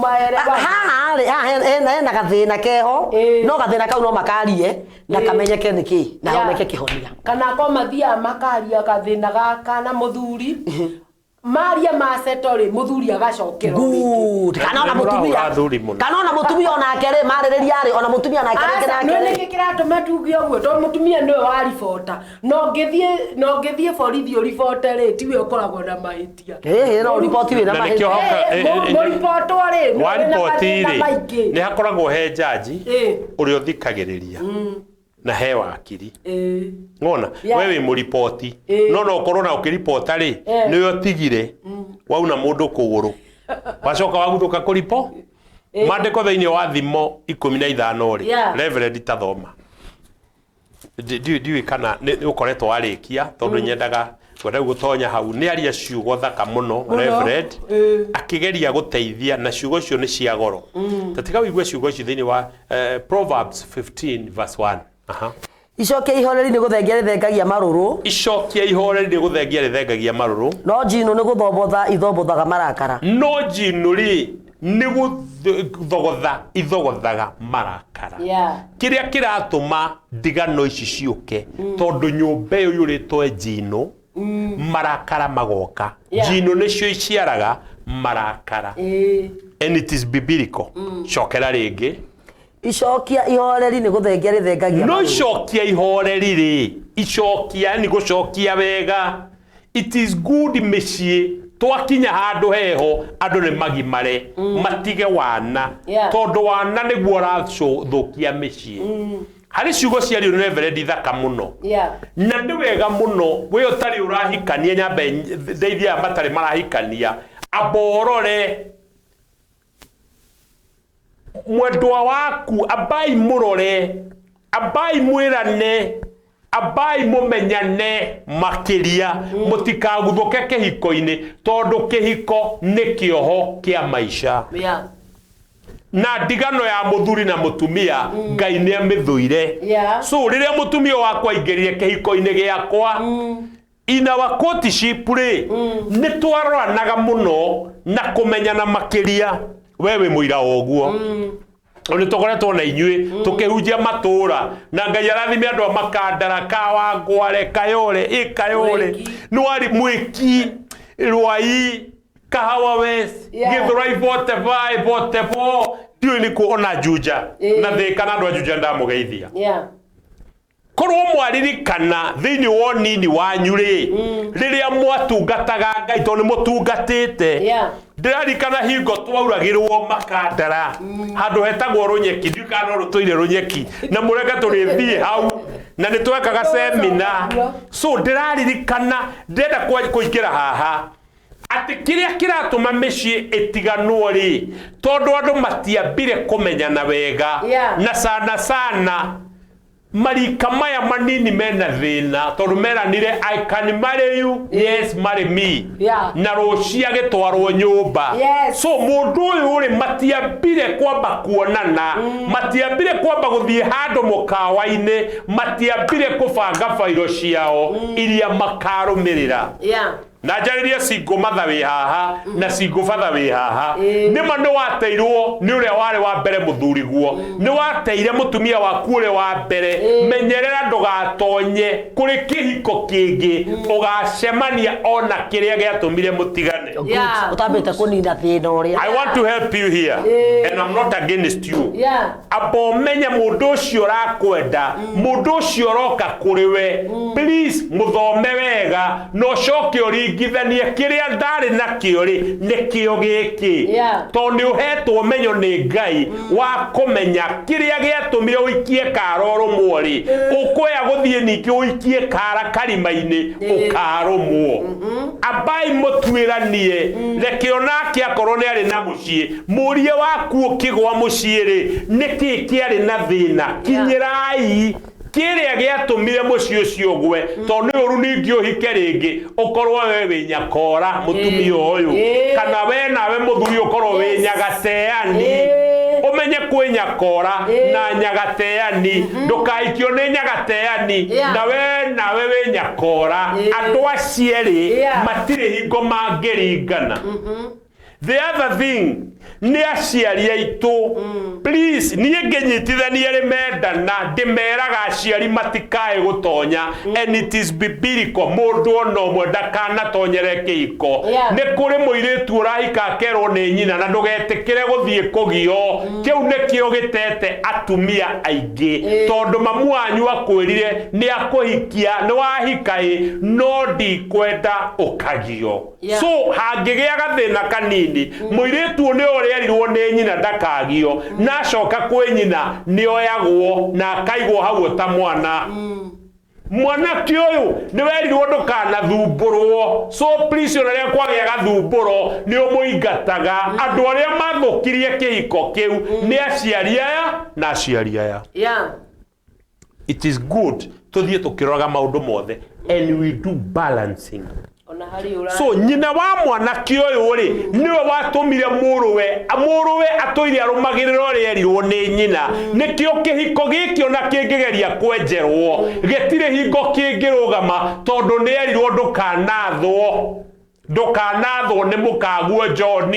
maerewano.
Haha rĩ, haha hena gathĩna keho, no gathĩna kau no makarie na kamenyeke nĩ kĩ na honeke kĩhonia.
Kana ko mathiaga makaria gathĩna gaka na mũthuri. Maria maceto rĩ, mũthuri agacokerwo.
Good. Kana ona mũtumia.
Athuri mũno.
Kana ona mũtumia onake rĩ, marĩrĩria rĩ, ona mũtumia nake rĩngĩ
Aca,
nake
nĩ
rĩ.
nĩkĩ kĩratũma tuge ũguo tondũ mũtumia nĩwe waribota no ũngĩthiĩ borithi ũribote rĩ tiwe ũkoragwo na mahĩtia.
Ĩĩ, no ũriboti wĩna
Na nĩkĩo
mahĩtia.
Mũribotwo rĩ nĩwe wĩna
Wariboti
mathĩna
rĩ,
maingĩ.
nĩ hakoragwo he jaji
Ĩĩ.
ũrĩa ũthikagĩrĩria na he wakiri.
Ĩĩ.
Ng'ona
Yeah.
we wĩ mũriboti
Ĩĩ.
no no ũkorwo na ũkĩribota rĩ
Eh.
nĩwe ũtigire wauna mũndũ kũgũrũ wacoka waguthũka kũripo mandĩko thĩinĩ wa thimo 15 rĩ
Yeah.
Reverend tathoma ndiũĩ kana nĩ ũkoretwo warĩkia tondũ nyendaga ngwenda gũtonya hau nĩ aria ciugo thaka mũno
Mũno.
Reverend
Ĩĩ.
akĩgeria gũteithia na ciugo icio nĩ cia goro ta tiga wĩigue ciugo ici thĩinĩ wa Proverbs 15 verse 1. Aha.
Icokia ihoreri nĩ gũthengia rĩthengagia marũrũ.
Icokia ihoreri nĩ gũthengia rĩthengagia marũrũ.
No njinũ nĩ gũthombotha ithombothaga marakara.
No njinũ rĩ nĩ gũthogotha ithogothaga marakara.
Yeah.
Kĩrĩa kĩratũma ndigano ici ciũke tondũ nyũmba ĩyo yũrĩtwo njinũ marakara magoka.
Yeah.
Njinũ nĩcio iciaraga marakara.
Ĩĩ.
And it is biblical. Cokera rĩngĩ.
Icokia ihoreri nĩ gũthengia rĩthengagia
No
marũrũ.
icokia ihoreri rĩ, icokia ni gũcokia wega. It is good mĩciĩ twakinya handũ heho andũ nĩ magimare matige wana
Yeah.
tondũ wana nĩguo ũrathũkia mĩciĩ. Harĩ ciugo ciario nĩ Reverend thaka mũno
Yeah.
na nĩ wega mũno we ũtarĩ ũrahikania nyambe ndeithia aya matarĩ marahikania amba ũrore mwendwa waku ambai mũrore ambai mwĩrane ambai mũmenyane makĩria mũtikaguthũke kĩhiko-inĩ tondũ kĩhiko nĩ kĩoho kĩa maica
Yeah.
na ndigano ya mũthuri na mũtumia Ngai nĩ amĩthũire.
Yeah.
So rĩrĩa mũtumia wakwa aingĩrire kĩhiko-inĩ gĩakwa in our courtship rĩ nĩ twaroranaga mũno na kũmenyana makĩria we wĩ mũira wa ũguo nĩ tũkoretwo na inyuĩ tũkĩhunjia matũũra na Ngai arathime andũ a Makandara Kawangware Kayore ĩ Kayore nĩ warĩ mwĩki Rwai Kahawa West
Yeah.
Githurai 45 44 ndiũĩ nĩkũ ona Juja
Ĩĩ.
na Thĩka na andũ a Juja ndamũgeithia
Yeah.
korwo mwaririkana thĩinĩ wa ũnini wanyu rĩ rĩrĩa mwatungataga Ngai tondũ nĩ mũtungatĩte
Yeah.
ndĩrarikana hingo twauragĩrwo Makandara handũ hetagwo Rũnyeki ndiũĩ kana no rũtũire Rũnyeki na mũreke tũrĩthiĩ hau na nĩ twekaga semina so ndĩraririkana ndĩrenda kũingĩra haha atĩ kĩrĩa kĩratũma mĩciĩ ĩtiganwo rĩ tondũ andũ matiambire kũmenyana wega
Yeah.
na sana sana marika maya manini mena thĩna tondũ meranire I can marry you yes marry me
Yeah.
na rũci agĩtwarwo nyũmba
Yes.
so mũndũ ũyũ rĩ matiambire kwamba kuonana matiambire kwamba gũthiĩ handũ mũkawa-inĩ matiambire kũbanga bairo ciao iria makarũmĩrĩra
Yeah.
na njarĩrie single mother wĩ haha na single father wĩ haha nĩma nĩ wateirwo nĩ ũrĩa warĩ wa mbere mũthuriguo nĩ wateire mũtumia waku ũrĩa wa mbere menyerera ndũgatonye kũrĩ kĩhiko kĩngĩ ũgacemania ona kĩrĩa gĩatũmire mũtigane.
Yeah.
Ũtambĩte kũnina thĩna ũrĩa.
I want to help you here and I'm not against you.
Yeah.
Amba ũmenye mũndũ ũcio ũrakwenda mũndũ ũcio ũroka kũrĩ we please mũthome wega na ũcoke ũringithanie kĩrĩa ndarĩ nakĩo rĩ nĩkĩo gĩkĩ
Yeah.
tondũ nĩ ũhetwo ũmenyo nĩ Ngai wa kũmenya kĩrĩa gĩatũmire ũikie kara ũrũmwo rĩ ũkwea gũthiĩ ningĩ ũikie kara karima-inĩ ũkarũmwo ambai mũtuĩranie reke onake akorwo nĩ arĩ na mũciĩ mũrie waku ũkĩgwa mũciĩ rĩ nĩkĩ kĩarĩ na thĩna kinyĩrai Kĩrĩa gĩatũmire mũciĩ ũcio ũgwe, tondũ nĩ ũru ningĩ ũhike rĩngĩ ũkorwo we wĩ nyakora mũtumia ũyũ, kana we nawe mũthuri ũkorwo wĩ nyagateani. Ũmenye kwĩ nyakora na nyagateani, ndũkahikio nĩ nyagateani na we nawe wĩ nyakora. Andũ acio erĩ matirĩ hingo mangĩringana. The other thing nĩ aciari aitũ, please, niĩ ngĩnyitithania rĩ mendana, ndĩmeraga aciari matikae gũtonya, and it is biblical, mũndũ ona ũmwe ndakanatonyere kĩhiko. Nĩ kũrĩ mũirĩtu ũrahika akerwo nĩ nyina na ndũgetĩkĩre gũthiĩ kũgio. Kĩu nĩkĩo gĩtete atumia aingĩ, tondũ mamu wanyu akwĩrire nĩ akũhikia, nĩ wahika ĩ, no ndikwenda ũkagio. So hangĩgĩa gathĩna kanini, mũirĩtu ũyũ nĩ ũrĩa erirwo nĩ nyina ndakagio, na acoka kwĩ nyina nĩ oyagwo na akaigwo hau ta mwana. Mwanake ũyũ nĩ werirwo ndũkanathumbũrwo, so please, ona rĩrĩa kwagĩa gathumbũro nĩ ũmũingataga. Andũ arĩa mathũkirie kĩhiko kĩu nĩ aciari aya na aciari aya. It is good tũthiĩ tũkĩroraga maũndũ mothe and we do balancing.
Ona harĩ ũra.
So nyina wa mwanake ũyũ rĩ, nĩwe watũmire mũrũwe atũire arũmagĩrĩra ũrĩa erirwo nĩ nyina. Nĩkĩo kĩhiko gĩkĩ ona kĩngĩgeria kwenjerwo gĩtirĩ hingo kĩngĩrũgama, tondũ nĩ erirwo ndũkanathwo, ndũkanathwo nĩ mũkaguo John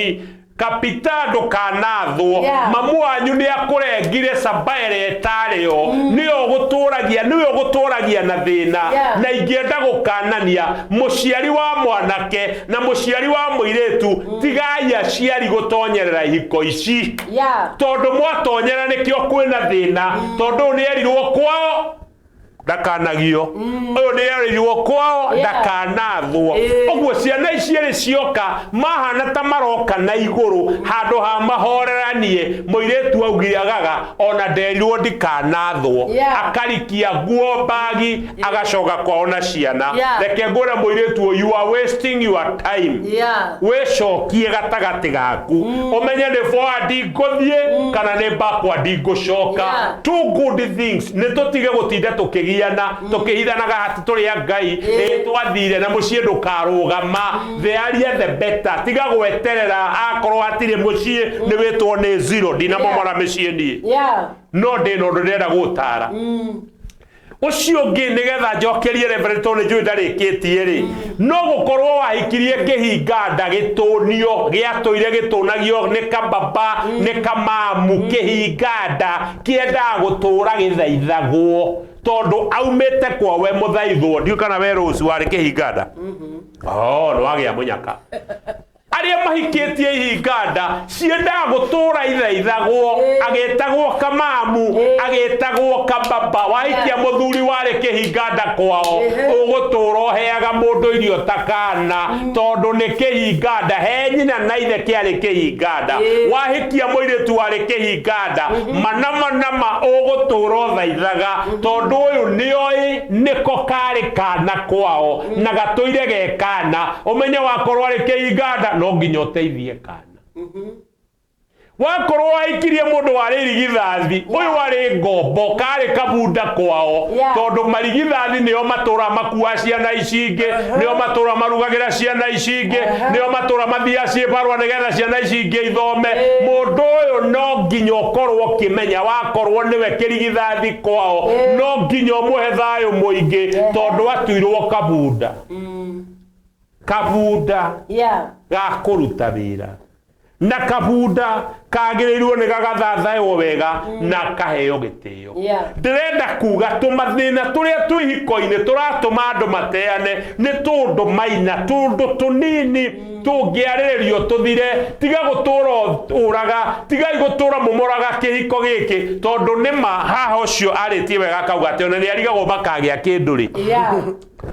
kapita, ndũkanathwo. Mamu wanyu nĩ akũrengire camba ĩrĩa ĩtarĩo, nĩyo ũgũtũragia, nĩwe ũgũtũragia na thĩna. Na ingĩenda gũkanania mũciari wa mwanake na mũciari wa mũirĩtu, tigai aciari gũtonyerera ihiko ici, tondũ mwatonyera nĩkĩo kwĩna thĩna, tondũ ũyũ nĩ erirwo kwao ndakanagio, ũyũ nĩ erirwo kwao ndakanathwo. Ũguo ciana ici erĩ cioka mahana ta maroka na igũrũ, handũ ha mahoreranie. Mũirĩtu augire agaga ona nderirwo ndikanathwo, akarikia nguo bagi agacoka kwao na ciana. Reke ngwĩre mũirĩtu ũyũ, you are wasting your time. Wĩcokie gatagatĩ gaku, ũmenye nĩ forward ngũthiĩ kana nĩ backward ngũcoka. Two good things nĩ tũtige gũtinda tũkĩgiana, tũkĩhithanaga hati tũrĩ a Ngai. Ĩ twathire na mũciĩ ndũkarũgama, the earlier the better. Tiga gweterera akorwo hatirĩ mũciĩ nĩ wĩtwo nĩ zero. Ndinamomora mĩciĩ niĩ, no ndĩna ũndũ ndĩrenda gũtara ũcio ũngĩ nĩgetha njokerie Reverend, tondũ nĩ njũĩ ndarĩkĩtie rĩ. No gũkorwo wahikirie kĩhinganda gĩtũnio gĩatũire gĩtũnagio nĩ kababa nĩ kamamu, kĩhinganda kĩendaga gũtũra gĩthaithagwo tondũ aumĩte kwawe mũthaithwo. Ndiũ kana we Rose warĩ kĩhinganda? Oh, nĩ wagĩa mũnyaka. Arĩa mahikĩtie ihinganda ciendaga gũtũra ithaithagwo, agĩtagwo kamamu, agĩtagwo kababa. Wahikia mũthuri warĩ kĩhinganda kwao, ũgũtũra ũheaga mũndũ irio ta kana, tondũ nĩ kĩhinganda he nyina na ithe kĩarĩ kĩhinganda. Wahikia mũirĩtu warĩ kĩhinganda, manama nama ũgũtũra ũthaithaga, tondũ ũyũ nĩoĩ nĩko karĩ kana kwao na gatũire ge kana. Ũmenye wakorwo arĩ kĩhinganda no nginya ũteithie kana. Wakorwo waikirie mũndũ warĩ irigithathi, ũyũ warĩ ngombo, karĩ kabunda kwao, tondũ marigithathi nĩo matũra makua ciana ici ingĩ, nĩo matũra marugagĩra ciana ici ingĩ, nĩo matũra mathiaga ciĩbarũa nĩgetha ciana ici ingĩ ithome. Mũndũ ũyũ no nginya ũkorwo ũkĩmenya wakorwo nĩwe kĩrigithathi kwao, no nginya ũmũhe thayũ mũingĩ, tondũ atuirwo kabunda, kabunda ga kũruta wĩra, na kabunda kagĩrĩirwo nĩ gagathathaywo wega na kaheo gĩtĩo. Ndĩrenda kuga tũmathĩna tũrĩa twĩ hiko-inĩ tũratũma andũ mateane nĩ tũndũ maina, tũndũ tũnini tũngĩarĩrĩrio tũthire. Tiga gũtũra ũraga, tigai gũtũra mũmoraga kĩhiko gĩkĩ, tondũ nĩma haha ũcio arĩtie wega akauga atĩ ona nĩ arigagwo makagĩa kĩndũ rĩ,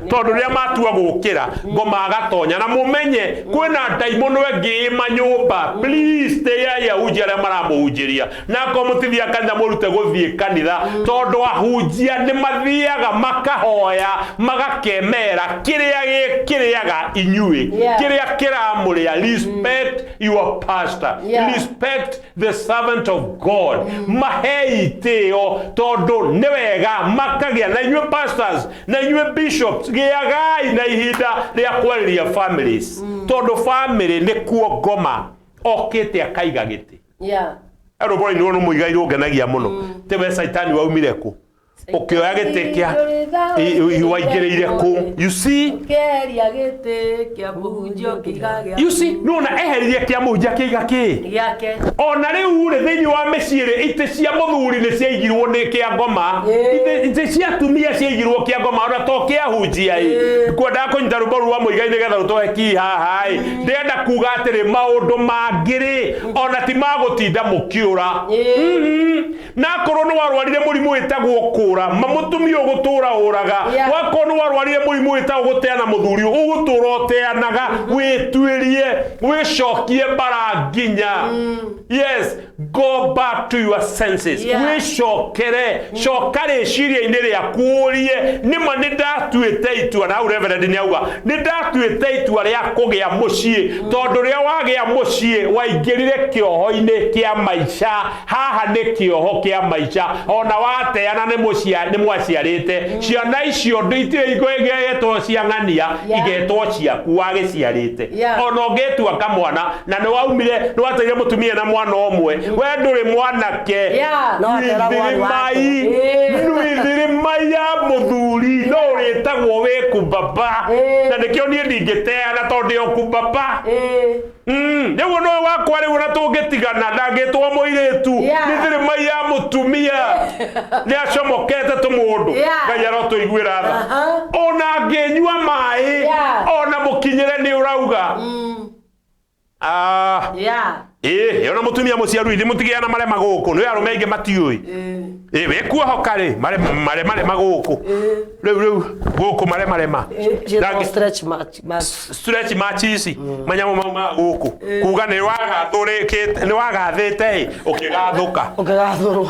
tondũ rĩrĩa matua gũkĩra ngoma agatonya. Na mũmenye kwĩna ndaimono ĩngĩ ĩ manyũmba. Please tĩyai. Ahunjia arĩa maramũhunjĩria, na akorwo mũtithiaga kanitha, mũrute gũthiĩ kanitha, tondũ ahunjia nĩ mathiaga makahoya, magakemera kĩrĩa gĩkĩrĩaga inyuĩ, kĩrĩa kĩramũrĩa. Respect your pastor. Respect the servant of God. Mahei itĩo, tondũ nĩ wega makagĩa na inyuĩ. Pastors na inyuĩ bishops, gĩagai na ihinda rĩa kwarĩria families, tondũ family nĩ kuo ngoma okĩte akaiga gĩtĩ. Rũbori nĩ rũmũigai rũngenagia mũno. Tiwe Caitani waumire kũ ũkĩoya gĩtĩ kĩa waingĩrĩire kũ? You see?
Ũkĩeheria gĩtĩ kĩa mũhunjia ũkĩiga gĩa
You see, nona eheririe kĩa mũhunjia, kĩiga kĩ
gĩake.
Ona rĩu rĩ, thĩinĩ wa mĩciĩ rĩ, itĩ cia mũthuri nĩ ciaigirwo nĩ kĩa ngoma. Itĩ cia atumia ciaigirwo kĩa ngoma, ona to kĩa hunjia. Ĩ kwendaga kũnyita rwĩmbo rwa mũigai nĩgetha rũtũhe kii haha. Ĩ ndĩrenda kuga atĩrĩ, maũndũ mangĩ rĩ, ona ti magũtinda mũkĩũra. Na akorwo nĩ warwarire mũrimũ wĩtagwo kũra ma mũtumia, ũgũtũra ũraga. Wakorwo nĩ warwarire mũrimũ wĩtagwo gũteana mũthuri, ũgũtũra ũteanaga. Wĩtuĩrie, wĩcokie mbara nginya. Yes, go back to your senses. Wĩcokere, coka rĩciria-inĩ rĩaku, ũrie nĩma nĩ ndatuĩte itua. Na hau reverend nĩ auga nĩ ndatuĩte itua rĩa kũgĩa mũciĩ, tondũ rĩrĩa wagĩa mũciĩ waingĩrire kĩoho-inĩ kĩa maica. Haha nĩ kĩoho kĩa maica. Ona wateana nĩ mũcia nĩ mwaciarĩte ciana icio, itirĩ hingo ĩgetwo cia ng'ania. Igetwo ciaku wagĩciarĩte. Ona ũngĩtua kamwana na nĩ waumire, nĩ wateire mũtumia na mwana ũmwe, we ndũrĩ mwanake.
No ateragwo arĩ wake.
Nwithirimai ya mũthuri no ũrĩtagwo wĩ kumbaba. Na nĩkĩo niĩ ndingĩteana, tondũ ndĩ o kumbaba. Rĩu no wakwa rĩu, ona tũngĩtigana ndangĩtwo mũirĩtu. Nĩ thĩrĩmai ya mũtumia nĩ acomokete tũmũndũ. Ngai arotũiguĩra tha. Ona angĩnyua maĩ, ona mũkinyĩre nĩ ũrauga. Ah. Ĩ ona mũtumia mũciaru ithi mũtigĩa na marema gũkũ nĩ arũme aingĩ matiũĩ. Ĩ wĩkuohoka rĩ, mare mare marema gũkũ rĩu rĩu gũkũ mare marema.
Ciĩtagwo stretch mark- marks.
Stretch marks ici, manyamũ mau ma gũkũ kuga nĩ wagathũrĩkĩte, nĩ wagathĩte ĩ ũkĩgathũka.
Ũkĩgathũrwo.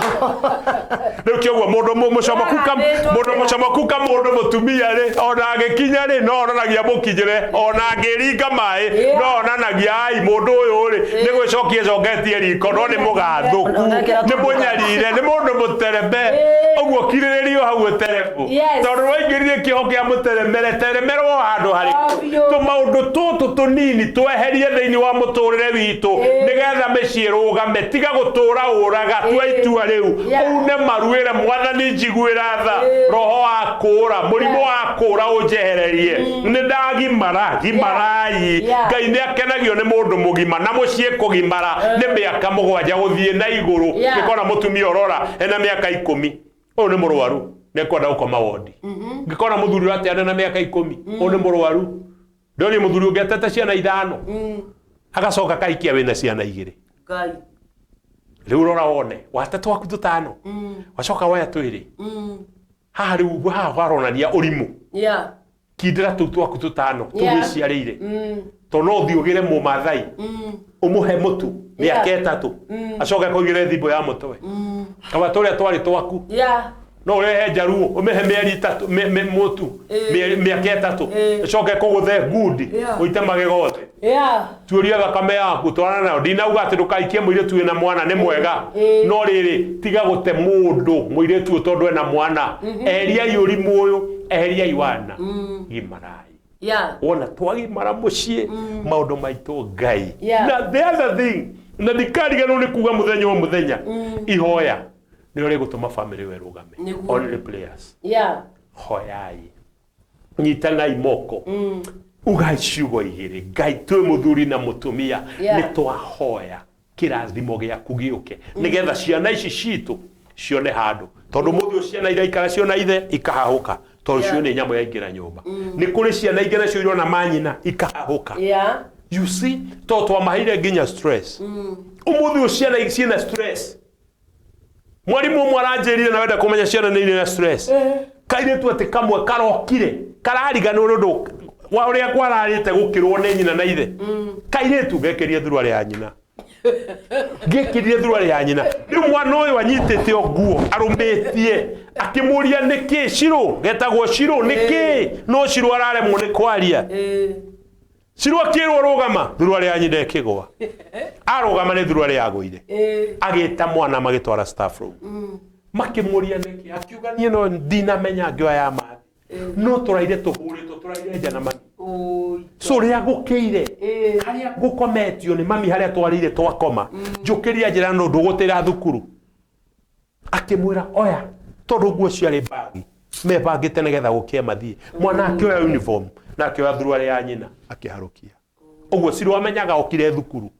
Rĩu kĩoguo mũndũ mũcomoku ka mũndũ mũcomoku ka mũndũ mũtumia rĩ, ona agĩkinya rĩ, no onanagia mũkinyĩre, ona angĩringa maĩ no onanagia ai mũndũ ũyũ rĩ, nĩ gwĩcokia ĩcoketie riko, no nĩ mũgathũku, nĩ mũnyarire, nĩ mũndũ mũtereme. Ũguo kirĩrĩrio hau ũteremũ. Tondũ waingĩrire kĩoho kĩa mũteremere, teremerwo handũ harĩkũ? Tũmaũndũ tũtũ tũnini tweherie thĩinĩ wa mũtũrĩre witũ, nĩgetha mĩciĩ ĩrũgame. Tiga gũtũra ũraga. Tua itua rĩu. Une maruĩre Mwathani, njiguĩra tha, roho wa kũũra, mũrimũ wa kũũra ũnjehererie. Nĩ ndagimara, gimarai. Ngai nĩ akenagio nĩ mũndũ mũgima, na mũciĩ kũgimara nĩ mĩaka 7 gũthiĩ na igũrũ. Ngĩkona mũtumia ũrora ena mĩaka 10, ũyũ nĩ mũrwaru, nĩ ekwenda gũkoma wondi. Ngĩkona mũthuri ũrateana na mĩaka 10, ũyũ nĩ mũrwaru. Ndĩrorie mũthuri ũngĩ atete ciana ithano, agacoka kahikia wĩna ciana igĩrĩ.
Ngai.
Rĩu rora wone wate twaku tũtano, wacoka woya twĩrĩ haha. Rĩu haha haronania ũrimũ. Kindĩra tũu twaku tũtano tũgwĩciarĩire, tondũ no ũthiĩ ũgĩre mũmathai, ũmũhe mũtu mĩaka 3, acoke akũigĩre thimbo ya mũtwe kaba tũrĩa twarĩ twaku. No ũrehe njaruo ũmĩhe mĩeri 3, mũtu mĩaka 3, ĩcoke kũgũthe ngundi, ũite magego thĩ. Tuĩria thakame yaku, twarana nayo. Ndinauga atĩ ndũkaikie mũirĩtu wĩna mwana, nĩ mwega. No rĩrĩ, tiga gũte mũndũ mũirĩtu ũyũ tondũ ena mwana. Eheriai ũrimũ ũyũ, eheriai wana, gimarai. Wona twagimara mũciĩ, maũndũ maitũ Ngai. Na the other thing, na ndikariganĩrwo nĩ kuga mũthenya o mũthenya, ihoya nĩrĩo rĩgũtũma family ĩyo ĩrũgame. Only prayers. Hoyai, nyitanai moko, ugai ciugo igĩrĩ, Ngai, twĩ mũthuri na mũtumia, nĩ twahoya kĩrathimo gĩaku gĩũke, nĩgetha ciana ici citũ cione handũ, tondũ mũthĩ ũyũ ciana iraikara ciona ithe ikahahũka, tondũ cio nĩ nyamũ yaingĩra nyũmba. Nĩ kũrĩ ciana ingĩ nacio irona manyina ikahahũka. You see, tondũ twamaheire nginya stress. Ũmũthĩ ũyũ ciana ciĩna stress. Mwarimũ ũmwe aranjĩrire, na wenda kũmenya ciana nĩ irĩ na stress, kairĩtu atĩ kamwe karokire karariganĩrwo nĩ ũndũ wa ũrĩa kwararĩte gũkĩrwo nĩ nyina na ithe. Kairĩtu gekĩrie thuruarĩ ya nyina. Ngĩkĩrire thuruarĩ ya nyina. Rĩu mwana ũyũ anyitĩte o nguo arũmĩtie akĩmũria nĩkĩ Shiro, getagwo Shiro nĩkĩ, no Shiro araremwo nĩ kwaria. Shiro akĩrwo rũgama, thuruarĩ ya nyina ĩkĩgwa. Arũgama nĩ thuruarĩ yagũire. Agĩta mwana magĩtwara staff room. Makĩmũria nĩkĩ, akiuga niĩ no ndinamenya ngĩoya ya mathi. No tũraire tũhũrĩtwo, tũraire nja na mami. So rĩrĩa gũkĩire, harĩa gũkometio nĩ mami harĩa twarĩire twakoma, njũkĩria njĩra no ndũgũtĩra thukuru. Akĩmwĩra oya, tondũ nguo ciarĩ bagi, mebangĩte nĩgetha gũkĩe mathiĩ. Mwana akĩoya uniform na akĩoya thuruarĩ ya nyina akĩharũkia. Ũguo Shiro amenyaga okire thukuru.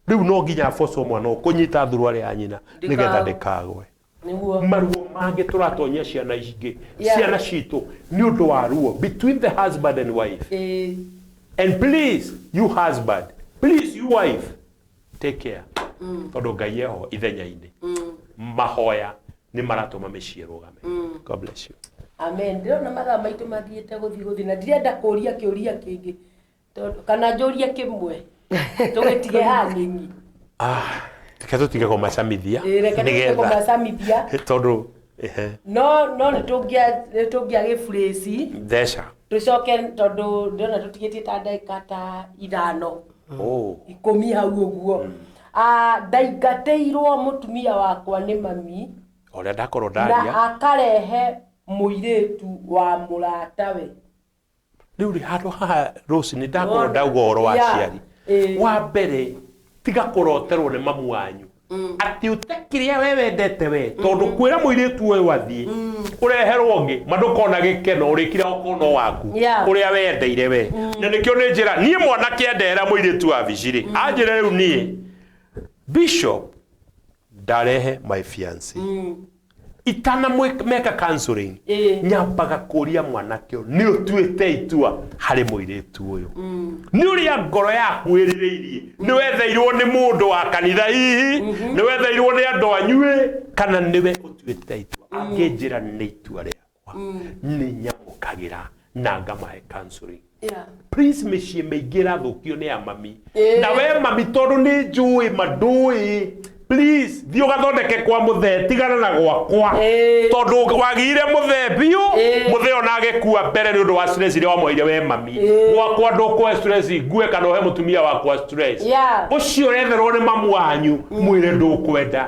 Rĩu no nginya abocwo mwana ũyũ kũnyita thuruarĩ ya nyina nĩgetha ndĩkagwe.
Nĩguo.
Maruo mangĩ tũratonyia ciana ingĩ,
Yeah.
ciana citũ nĩ ũndũ wa ruo between the husband and wife. And please you husband, please you wife, take care. Tondũ Ngai eho ithenya-inĩ. Mahoya nĩ maratũma mĩciĩ ĩrũgame. God bless you.
Amen. Ndĩrona mathaa maitũ mathiĩte gũthiĩ gũthiĩ na ndirenda kũria kĩũria kĩngĩ. Tondũ kana njũrie kĩmwe tũgĩtige hang'ing'i.
Ah, reke tũtige kũmacamithia.
Ĩĩ, reke tũtige
nĩgetha
kũmacamithia.
tondũ ehe,
No no nĩ tũngĩagĩburĩci
theca.
tũcoke tondũ ndĩrona tũtigĩtie ta ndagĩka ta 5
Oh.
10 hau ũguo. Ndaingatĩirwo mũtumia wakwa nĩ mami
Ũrĩa ndakorwo
na
ndaria.
akarehe mũirĩtu wa mũratawe.
Rĩu rĩ handũ haha Rose nĩ ndakorwo ndauga ũhoro wa
Yeah.
aciari. Wa mbere tiga kũroterwo nĩ mamu wanyu atĩ ũte kĩrĩa we wendete we, tondũ kwĩra mũirĩtu ũyũ athiĩ ũreherwo ũngĩ ma ndũkona gĩkeno ũrĩkira ũkona o waku
Yeah.
ũrĩa wendeire we. Na nĩkĩo nĩ njĩra niĩ mwanake andehera mũirĩtu wa bici rĩ, anjĩre rĩu niĩ Bishop ndarehe my fiancé itanamweka counseling, nyambaga kũria mwanake ũyũ nĩ ũtuĩte itua harĩ mũirĩtu ũyũ, nĩ ũrĩa ngoro yaku ĩrirĩirie, nĩ wetheirwo nĩ mũndũ wa kanitha hihi, nĩ wetheirwo nĩ andũ anyuĩ, kana nĩwe ũtuĩte itua. Angĩnjĩra nĩ itua rĩakwa, nĩ nyamũkagĩra na ngamahe counseling.
Yeah.
Please, mĩciĩ mĩingĩ ĩrathũkio nĩ ya mami.
Ĩĩ.
Na we mami, tondũ nĩ njũĩ ma ndũĩ, please thiĩ ũgathondeke kwa mũthee, tigana na gwakwa, tondũ wagĩire mũthee biũ, mũthee ona agĩkua mbere nĩ ũndũ wa stress iria wamũheire we mami. Gwakwa ndũkũhe stress ngue kana ũhe mũtumia wakwa stress.
Yeah.
Ũcio ũretherwo nĩ mamu wanyu, mwĩre ndũkwenda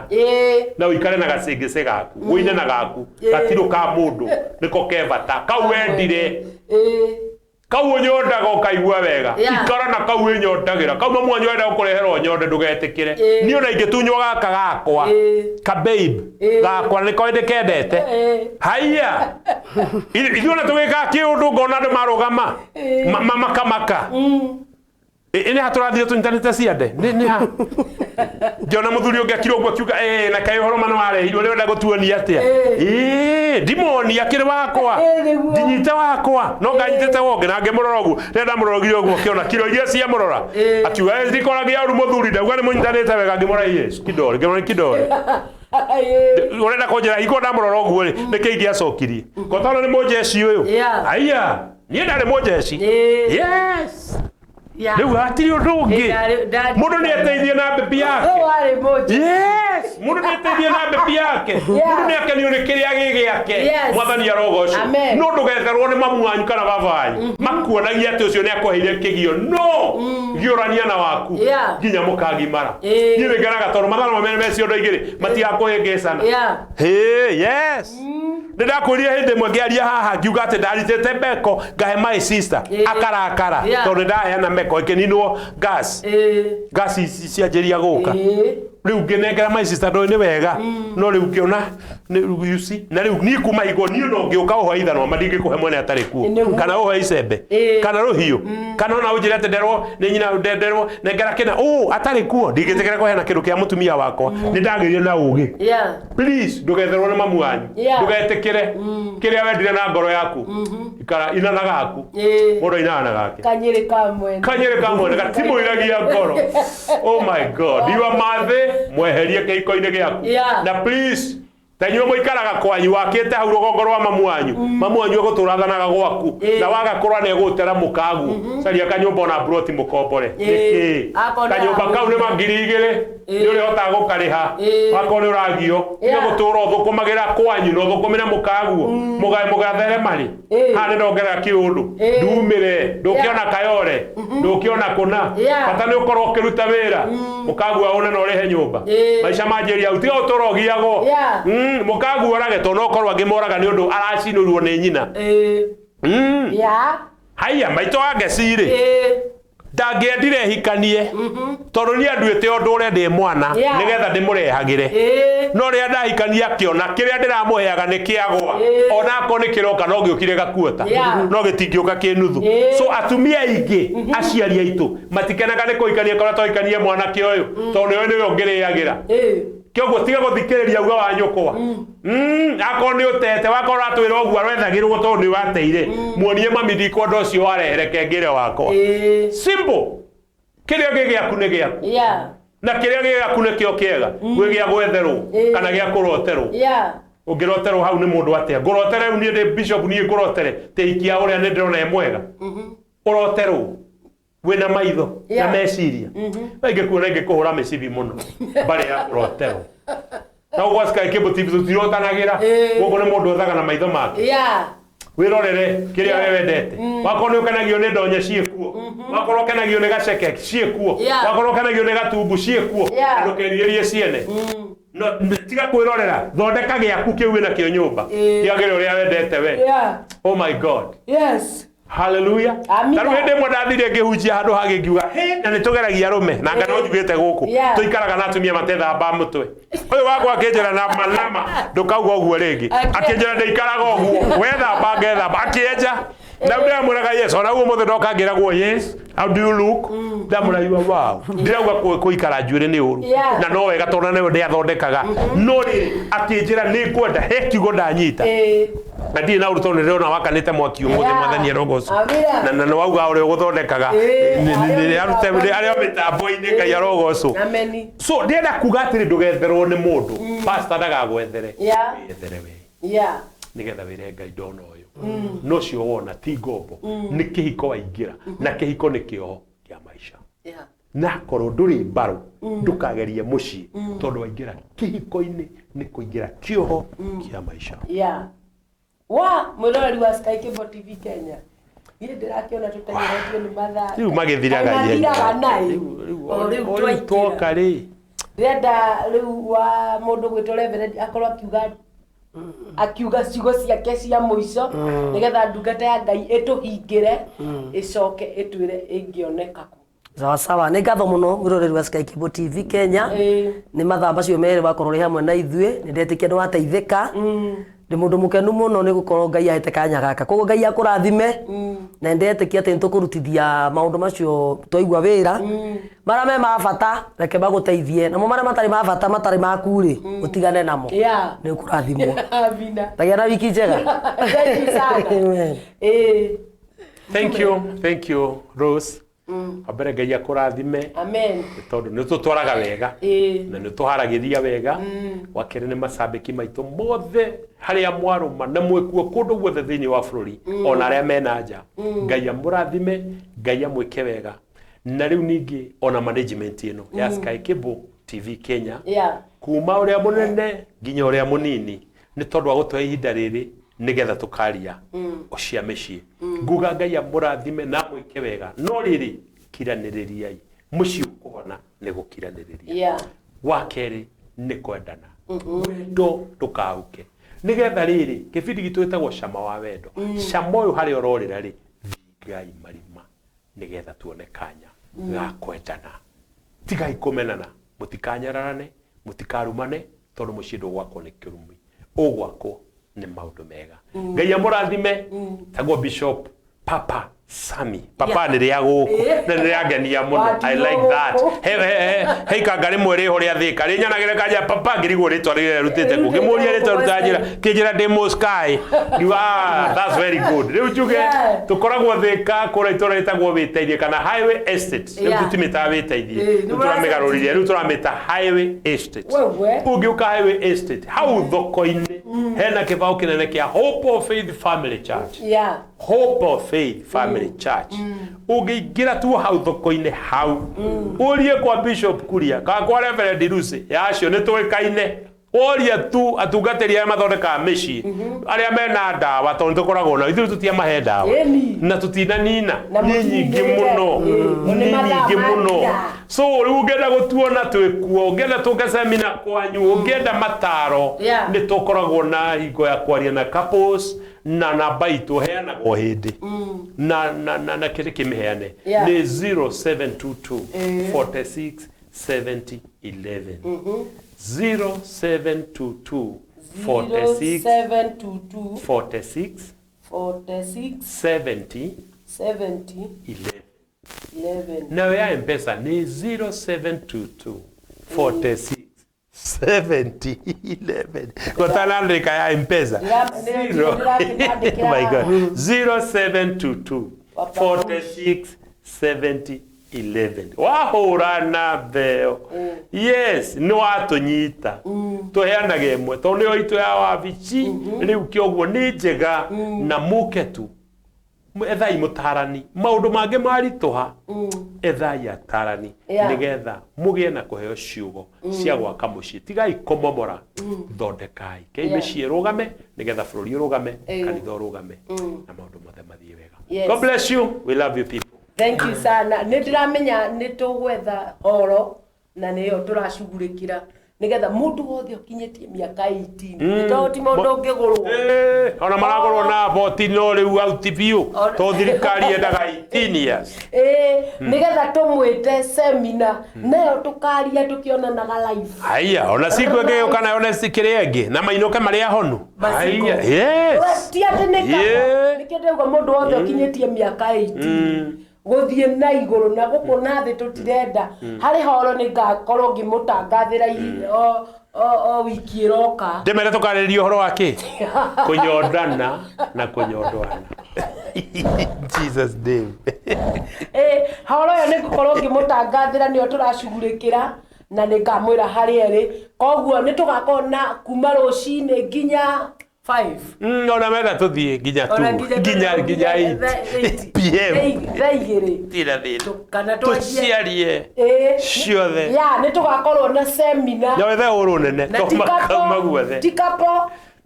na ũikare na gacĩngĩcĩ gaku, ũine na gaku gatirũ ka mũndũ nĩko ke bata kau wendire, kau ũnyondaga ũkaigua wega.
Yeah.
Ikara na kau wĩnyondagĩra kau mamu wanyu wenda gũkũrehera ũnyonde, ndũgetĩkĩre. Niĩ ona ingĩtunywo gaka gakwa ka babe gakwa nĩko ndĩkendete. Haiya, ithuĩ ona tũgĩkaga kĩũndũ ngona andũ marũgama makamaka. Nĩ ha tũrathire tũnyitanĩte ciande nĩ ha ngĩona mũthuri ũngĩ akira ũguo akiuga "Ĩ, na kaĩ ũhoro mana warehirwo nĩ wenda gũtuonia atĩa?" Ĩ, ndimonia akĩrĩ wakwa, ndinyite wakwa no nganyitĩte wonge na ngĩmũrora ũguo. Rĩrĩa ndamũrorire ũguo akĩona kiro iria ciamũrora akiuga "Ĩ, ndikoragia ũru mũthuri ndauga nĩ mũnyitanĩte wega." Ngĩmũrora yes kidore, ngĩmũrora kidore ũrenda kũnjĩra hingo ndamũrora ũguo rĩ nĩkĩ ingĩacokirie ko tondũ nĩ mũnjeci ũyũ.
Yeah.
Aiya, niĩ ndarĩ mũnjeci. Yes. Rĩu hatirĩ ũndũ ũngĩ, mũndũ nĩ ateithie na mbembe yake. Yes, mũndũ nĩ ateithie na mbembe yake. Mũndũ nĩ akenio nĩ kĩrĩa gĩ gĩake.
Yes.
Mwathani arogocwo.
Amen.
No ndũgetherwo nĩ mamu wanyu kana baba wanyu makuonagia atĩ ũcio nĩ akũheire kĩgio, no giũrania na waku
Yeah.
nginya mũkagimara.
Ĩĩ.
Niĩ nĩngenaga tondũ mathaa mamwe me ciondo igĩrĩ matigakũhĩngĩcana.
Yeah.
Hey, yes. Nĩ ndakwĩrire hĩndĩ ĩmwe ngĩaria haha ngiuga atĩ ndaritĩte meko ngahe my sister akarakara
Yeah.
tondũ ndaheana meko ĩkĩninwo gas, gas ici cianjĩria gũka. Rĩu ngĩnengera my sister ndũĩ nĩ wega, no rĩu ngĩona you see, na rĩu niĩ kuma hingo niĩ no ngĩũka ũhe ithanwa ma ndingĩkũhe mwene atarĩ kuo,
Nĩguo.
kana ũhe icembe kana rũhiũ, kana ona ũnjĩre atĩ nderwo nĩ nyina nderwo nengera kĩna ũ atarĩ kuo, ndingĩtĩkĩra kũheana kĩndũ kĩa mũtumia wakwa. Nĩ ndagĩire na ũgĩ.
Yeah.
Please, ndũgetherwo nĩ mamu wanyu.
Yeah.
Ndũgetĩkĩre kĩrĩa wendire na ngoro yaku, ikara ina na gaku. Mũndũ ainaga na gake.
Kanyĩrĩ ka mwene.
Kanyĩrĩ ka mwene gatimũiragia ngoro. Oh my God, iwa mathĩ mweherie kĩhiko-inĩ gĩaku.
Yeah.
Na please Ta inyuĩ mũikaraga kwanyu wakĩte hau rũgongo rwa mamu wanyu, mamu wanyu egũtũra athanaga gwaku na waga kũrora nĩ egũgũtera mũkaguo. Caria kanyũmba ona mburoti mũkombore. Nĩkĩ?
Akorwo nĩ
Kanyũmba kau nĩ ma 2000 nĩ ũrĩhotaga gũkarĩha wakorwo nĩ ũragio. Tiga gũtũra ũthũkũmagĩra kwanyu na ũthũkũmĩre mũkaguo mũgae mũgatherema rĩ. Haha nĩ ndongerera kĩũndũ ndumĩre ndũkĩona kayore ndũkĩona kũna. Bata nĩ ũkorwo ũkĩruta wĩra mũkaguo aũne na ũrĩhe nyũmba. Maica manjĩria hau, tiga gũtũra ũgiagwo. Mũkaguo orage tondũ no ũkorwo angĩ moraga nĩ ũndũ aracinũrwo nĩ nyina. Haiya maitũ wa ngeci rĩ, ndangĩendire hikanie tondũ niĩ anduĩte ũndũ ũrĩa ndĩ mwana nĩgetha ndĩmũrehagĩre. No rĩrĩa ndahikania akĩona kĩrĩa ndĩramũheaga nĩ kĩagwa, ona akorwo nĩ kĩroka no gĩũkire gakuota no gĩtingĩũka kĩ nuthu. So atumia aingĩ aciari aitũ matikenaga nĩ kũhikania korĩa twahikanie mwanake ũyũ tondũ nĩwe nĩwe ũngĩrĩagĩra. Kĩoguo tiga gũthikĩrĩria uga wa nyũkwa. Akorwo nĩ ũtete wakorwo ũratwĩra ũguo arwethagĩrwo tondũ nĩ wateire, muonie mami ndikwenda ũcio warehere kengere wakwa. Simple. Kĩrĩa gĩ gĩaku nĩ gĩaku. Na kĩrĩa gĩ gĩaku nĩkĩo kĩega gwĩ gĩa gwetherwo kana gĩa kũroterwo. Ũngĩroterwo hau nĩ mũndũ atĩa? Ngũrotere rĩu niĩ ndĩ bishop, niĩ ngũrotere tĩhikia ũrĩa nĩ ndĩrona e mwega. Ũroterwo wĩna maitho na meciria. Na ingĩkuona ingĩkũhũra mĩcibi mũno mbarĩ ya kũroterwo. Na ũguo Sky Cable TV tũtirotanagĩra. Gũkũ nĩ mũndũ ethaga na maitho make. Wĩrorere kĩrĩa we wendete. Wakorwo nĩ ũkenagio nĩ ndonye ciĩkuo, wakorwo ũkenagio nĩ gaceke ciĩkuo, wakorwo ũkenagio nĩ gatungu ciĩkuo. Na ndũkerirĩrie ciene. No, tiga kwĩrorera, thondeka gĩaku kĩu wĩnakĩo nyũmba kĩagĩre ũrĩa wendete we. Oh my God. Hallelujah.
Amina.
Ta rĩu hĩndĩ ĩmwe ndathire ngĩhunjia handũ hangĩ ngiuga, "Hĩ, na nĩ tũgeragia arũme na nga no njugĩte gũkũ tũikaraga na atumia matethamba mũtwe." Ũyũ wakwa akĩnjĩra na manama ndũkauga ũguo rĩngĩ. Akĩnjĩra ndĩikaraga ũguo, wethamba ngethamba, akĩenja. Na rĩu ndĩramwĩraga yes, ona ũguo mũthĩ ndoka ngĩragwo yes, how do you look? Ndamwĩra you are wow. Ndĩrauga kũikara njuĩrĩ nĩ ũru. Na no wega tondũ nĩwe ndĩathondekaga. No rĩrĩ, akĩnjĩra nĩ ngwenda he kiugo ndanyita. Na ndirĩ na ũru tondũ nĩndĩrona wakanĩte mwaki ũmũthĩ. Mwathani arogocwo.
Amina.
Na nĩ wauga ũrĩa ũgũthondekaga. Arute arĩa mĩtambo-inĩ, Ngai arogocwo.
Ameni.
So ndĩrenda kuga atĩrĩ, ndũgetherwo nĩ mũndũ, pastor ndagagwethere. Wĩyethere we nĩgetha wĩre Ngai ndona ũyũ no ũcio wona ti ngombo, nĩ kĩhiko waingĩra, na kĩhiko nĩ kĩoho kĩa maica. Na korwo ndũrĩ mbarũ ndũkagerie mũciĩ tondũ waingĩra kĩhiko-inĩ nĩ kũingĩra kĩoho kĩa maica.
Wa mwĩroreri wa Sky Cable TV Kenya, niĩ ndĩrakĩona tũteng'eretio nĩ mathaa.
Rĩu magĩthiraga ihenya.
Mathiraga naĩ. O rĩu
O rĩu
twaingĩra.
twoka rĩ.
Ndĩrenda rĩu wa mũndũ gwĩtwo Reverend akorwo akiuga ciugo ciake cia mũico nĩgetha ndungata ya Ngai ĩtũhingĩre ĩcoke ĩtwĩre ĩngĩoneka kũ.
Sawa sawa, nĩ ngatho mũno mwĩroreri wa Sky Cable TV Kenya nĩ mathaa macio merĩ wakorwo ũrĩ hamwe na ithuĩ. Nĩ ndetĩkia nĩ wateithĩka. Ndĩ mũndũ mũkenu mũno nĩ gũkorwo Ngai ahete kanya gaka, koguo Ngai akũrathime na nĩ ndetĩkia atĩ nĩ tũkũrutithia maũndũ macio twaigua wĩra. Marĩa me ma bata reke magũteithie, namo marĩa matarĩ ma bata matarĩ maku rĩ, ũtigane namo. Nĩ ũkũrathimwo.
Amina.
Tagĩa na wiki njega.
Thank you sana.
Amen.
Thank you, thank you Rose. Wambere Ngai akũrathime.
Amen.
Tondũ nĩ tũtwaraga wega na nĩ tũharagĩria wega. Wa kerĩ nĩ macambĩki maitũ mothe harĩa mwarũma na mwĩkuo kũndũ guothe thĩinĩ wa bũrũri ona arĩa mena nja. Ngai amũrathime, Ngai amwĩke wega. Na rĩu ningĩ ona management ĩno ya Sky Cable TV Kenya kuma ũrĩa mũnene nginya ũrĩa mũnini nĩ tondũ wa gũtũhe ihinda rĩrĩ nĩgetha tũkaria cia mĩciĩ. Nguga Ngai amũrathime na amwĩke wega. No rĩrĩ, kiranĩrĩriai, mũciĩ ũkũhona nĩ gũkiranĩrĩria. Wa kerĩ nĩ kwendana, wendo ndũkahuke nĩgetha rĩrĩ kĩbindi gitũ gĩtagwo Cama wa Wendo. Cama ũyũ harĩa ũrorĩra rĩ, thingai marima nĩgetha tuone kanya ga kwendana. Tigai kũmenana, mũtikanyararane, mũtikarumane, tondũ mũciĩ ndũgwakwo nĩ kĩrumi, ũgwakwo nĩ maũndũ mega. Ngai amũrathime. Tagwo Bishop Papa Sami papa nĩ rĩa gũkũ na nĩ rĩangenia mũno. I like that. He he he he ikanga rĩmwe rĩho rĩa Thĩka rĩnyanagĩre kanja papa ngĩrigwo rĩtwa rĩrĩa rutĩte kũ, ngĩmũria rĩtwa ruta njĩra kĩnjĩra ndĩ mũ sky. Ngiuga, "Ah, that's very good." Rĩu njuge tũkoragwo Thĩka kũrĩa itũra rĩtagwo Wĩteithie kana Highway Estate. Rĩu tũtimĩtaga Wĩteithie, rĩu tũramĩgarũrire, rĩu tũramĩta Highway Estate. Ũngĩũka Highway Estate hau thoko-inĩ hena kĩbaũ kĩnene kĩa Hope of Faith Family Church. Hope of Faith Family Church. Ũngĩingĩra tu hau thoko-inĩ hau, ũrie kwa Bishop Kuria kana kwa Reverend Lucy yacio nĩ tũĩkaine. Woria tu atungatĩri arĩa mathondekaga mĩciĩ, arĩa mena ndawa, tondũ nĩ tũkoragwo nao ithuĩ, tũtiamahe ndawa na tũtinanina
Na
nĩ nyingĩ
mũtinĩrĩre.
Mũno.
Nĩ
Nĩ
mathaa
nyingĩ mũno.
mathira.
So rĩu ũngĩenda gũtuona twĩkuo, ũngĩenda tũke semina kwanyu, ũngĩenda mataro, nĩ tũkoragwo na hingo ya kwaria na couples na namba itũ heanagwo hĩndĩ na kĩrĩ kĩmĩheane nĩ 0722 46 70 11, 0722 46
0722
46
46
70
70
11.
11.
Nayo ya Mpesa nĩ 0722 46 70 11. Gũtanandĩka ya Mpesa. Zero.
Ndĩrakĩmandĩkĩra.
My God. 0722 46 70 11. Wahũra namba ĩyo, yes, nĩ watũnyita. Tũheanaga ĩmwe tondũ nĩyo itũ ya wabici rĩu, kĩoguo nĩ njega na mũke tu ethai mũtarani maũndũ mangĩ maritũha, ethai atarani nĩgetha mũgĩe na kũheo ciugo cia gwaka mũciĩ. Tigai kũmomora, thondekai kei mĩciĩ ĩrũgame nĩgetha bũrũri ũrũgame, kanitha ũrũgame na maũndũ mothe mathiĩ wega. God bless you. We love you people.
Thank you sana. Nĩ ndĩramenya nĩ tũgwetha horo na nĩyo tũracugurĩkĩra nĩgetha mũndũ wothe ũkinyĩtie mĩaka 18, nĩ tondũ ti mũndũ ũngĩgũrwo.
Ona maragũrwo na boti no rĩu auti biũ to thirikari yendaga 18 years.
Ĩĩ, nĩgetha tũmwĩte semina nayo tũkaria tũkĩonanaga live.
Haiya, ona siku ĩngĩ gũka nayo na kĩrĩa ĩngĩ na mainũke marĩ ahonu. Haiya, yes.
Ti atĩ nĩ kaba. Nĩkĩo ndauga mũndũ wothe ũkinyĩtie mĩaka 18 gũthiĩ na igũrũ na gũkũ na thĩ tũtirenda. Harĩ horo nĩ ngakorwo ngĩmũtangathĩra o wiki ĩroka.
Ndĩmere tũkarĩrĩria ũhoro wa kĩ kũnyondana na kũnyondwana. Jesus name.
Horo ĩyo nĩ ngũkorwo ngĩmũtangathĩra, nĩyo tũracugurĩkĩra na nĩ ngamwĩra harĩa ĩrĩ. Koguo nĩ tũgakorwo na kuma rũcinĩ nginya 5.
Ona menda tũthiĩ nginya tu
Ona nginya
nginya 8 PM.
Thaa 2.
Tira thĩna.
Kana twanjie
tũciarie ciothe.
Ya, nĩ tũgakorwo na semina.
Nyowethe ũrũ nene
Na
to makauma guothe.
ti couple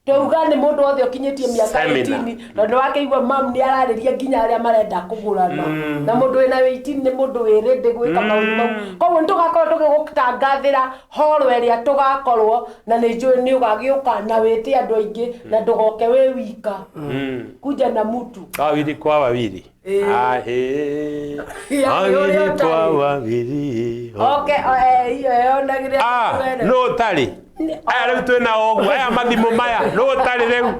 twauga nĩ mũndũ wothe ũkinyĩtie mĩaka
Seminar.
18, tondũ wakĩigua mam nĩ ararĩria nginya arĩa marenda kũgũrana, na mũndũ wĩna 18 nĩ mũndũ wĩ ready gwĩka maũndũ mau. Koguo nĩ tũgakorwo tũgĩgũtangathĩra horo ĩrĩa tũgakorwo na nĩ njũĩ nĩ ũgagĩũka na wĩte andũ aingĩ na ndũgoke wĩ wika, kuja na mutu.
Wawili kwa wawili. Ahe.
Ya,
Wawili
ũrĩa
kwa
ũtarĩ.
wawili.
Oke, iyo yonagĩrĩra.
Ah, no ũtarĩ aya rĩu twĩna ũguo aya mathimũ maya no ũtarĩ rĩu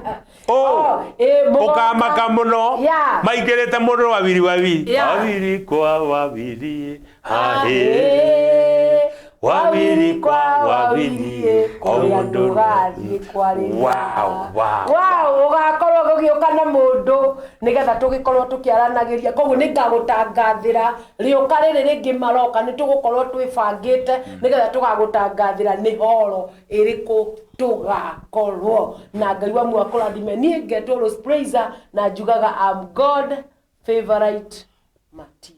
ũkamaka mũno maingĩrĩte mũndũ wawili wawili. Wawili kwa wawili, ahe, wawili kwa wawili, o
kũrĩa
mũndũ.
Ndũgathiĩ kwarĩria.
Wow.
Wow, ũgakorwo gũgĩũka na mũndũ nĩgetha tũgĩkorwo tũkĩaranagĩria. Koguo nĩ ngagũtangathĩra rĩũka rĩrĩ rĩngĩ maroka, nĩ tũgũkorwo twĩbangĩte nĩgetha tũgagũtangathĩra nĩ horo ĩrĩkũ tũgakorwo na. Ngai wa muoyo akũrathime. Niĩ ngetwo Rose Praiser na njugaga am God favorite material.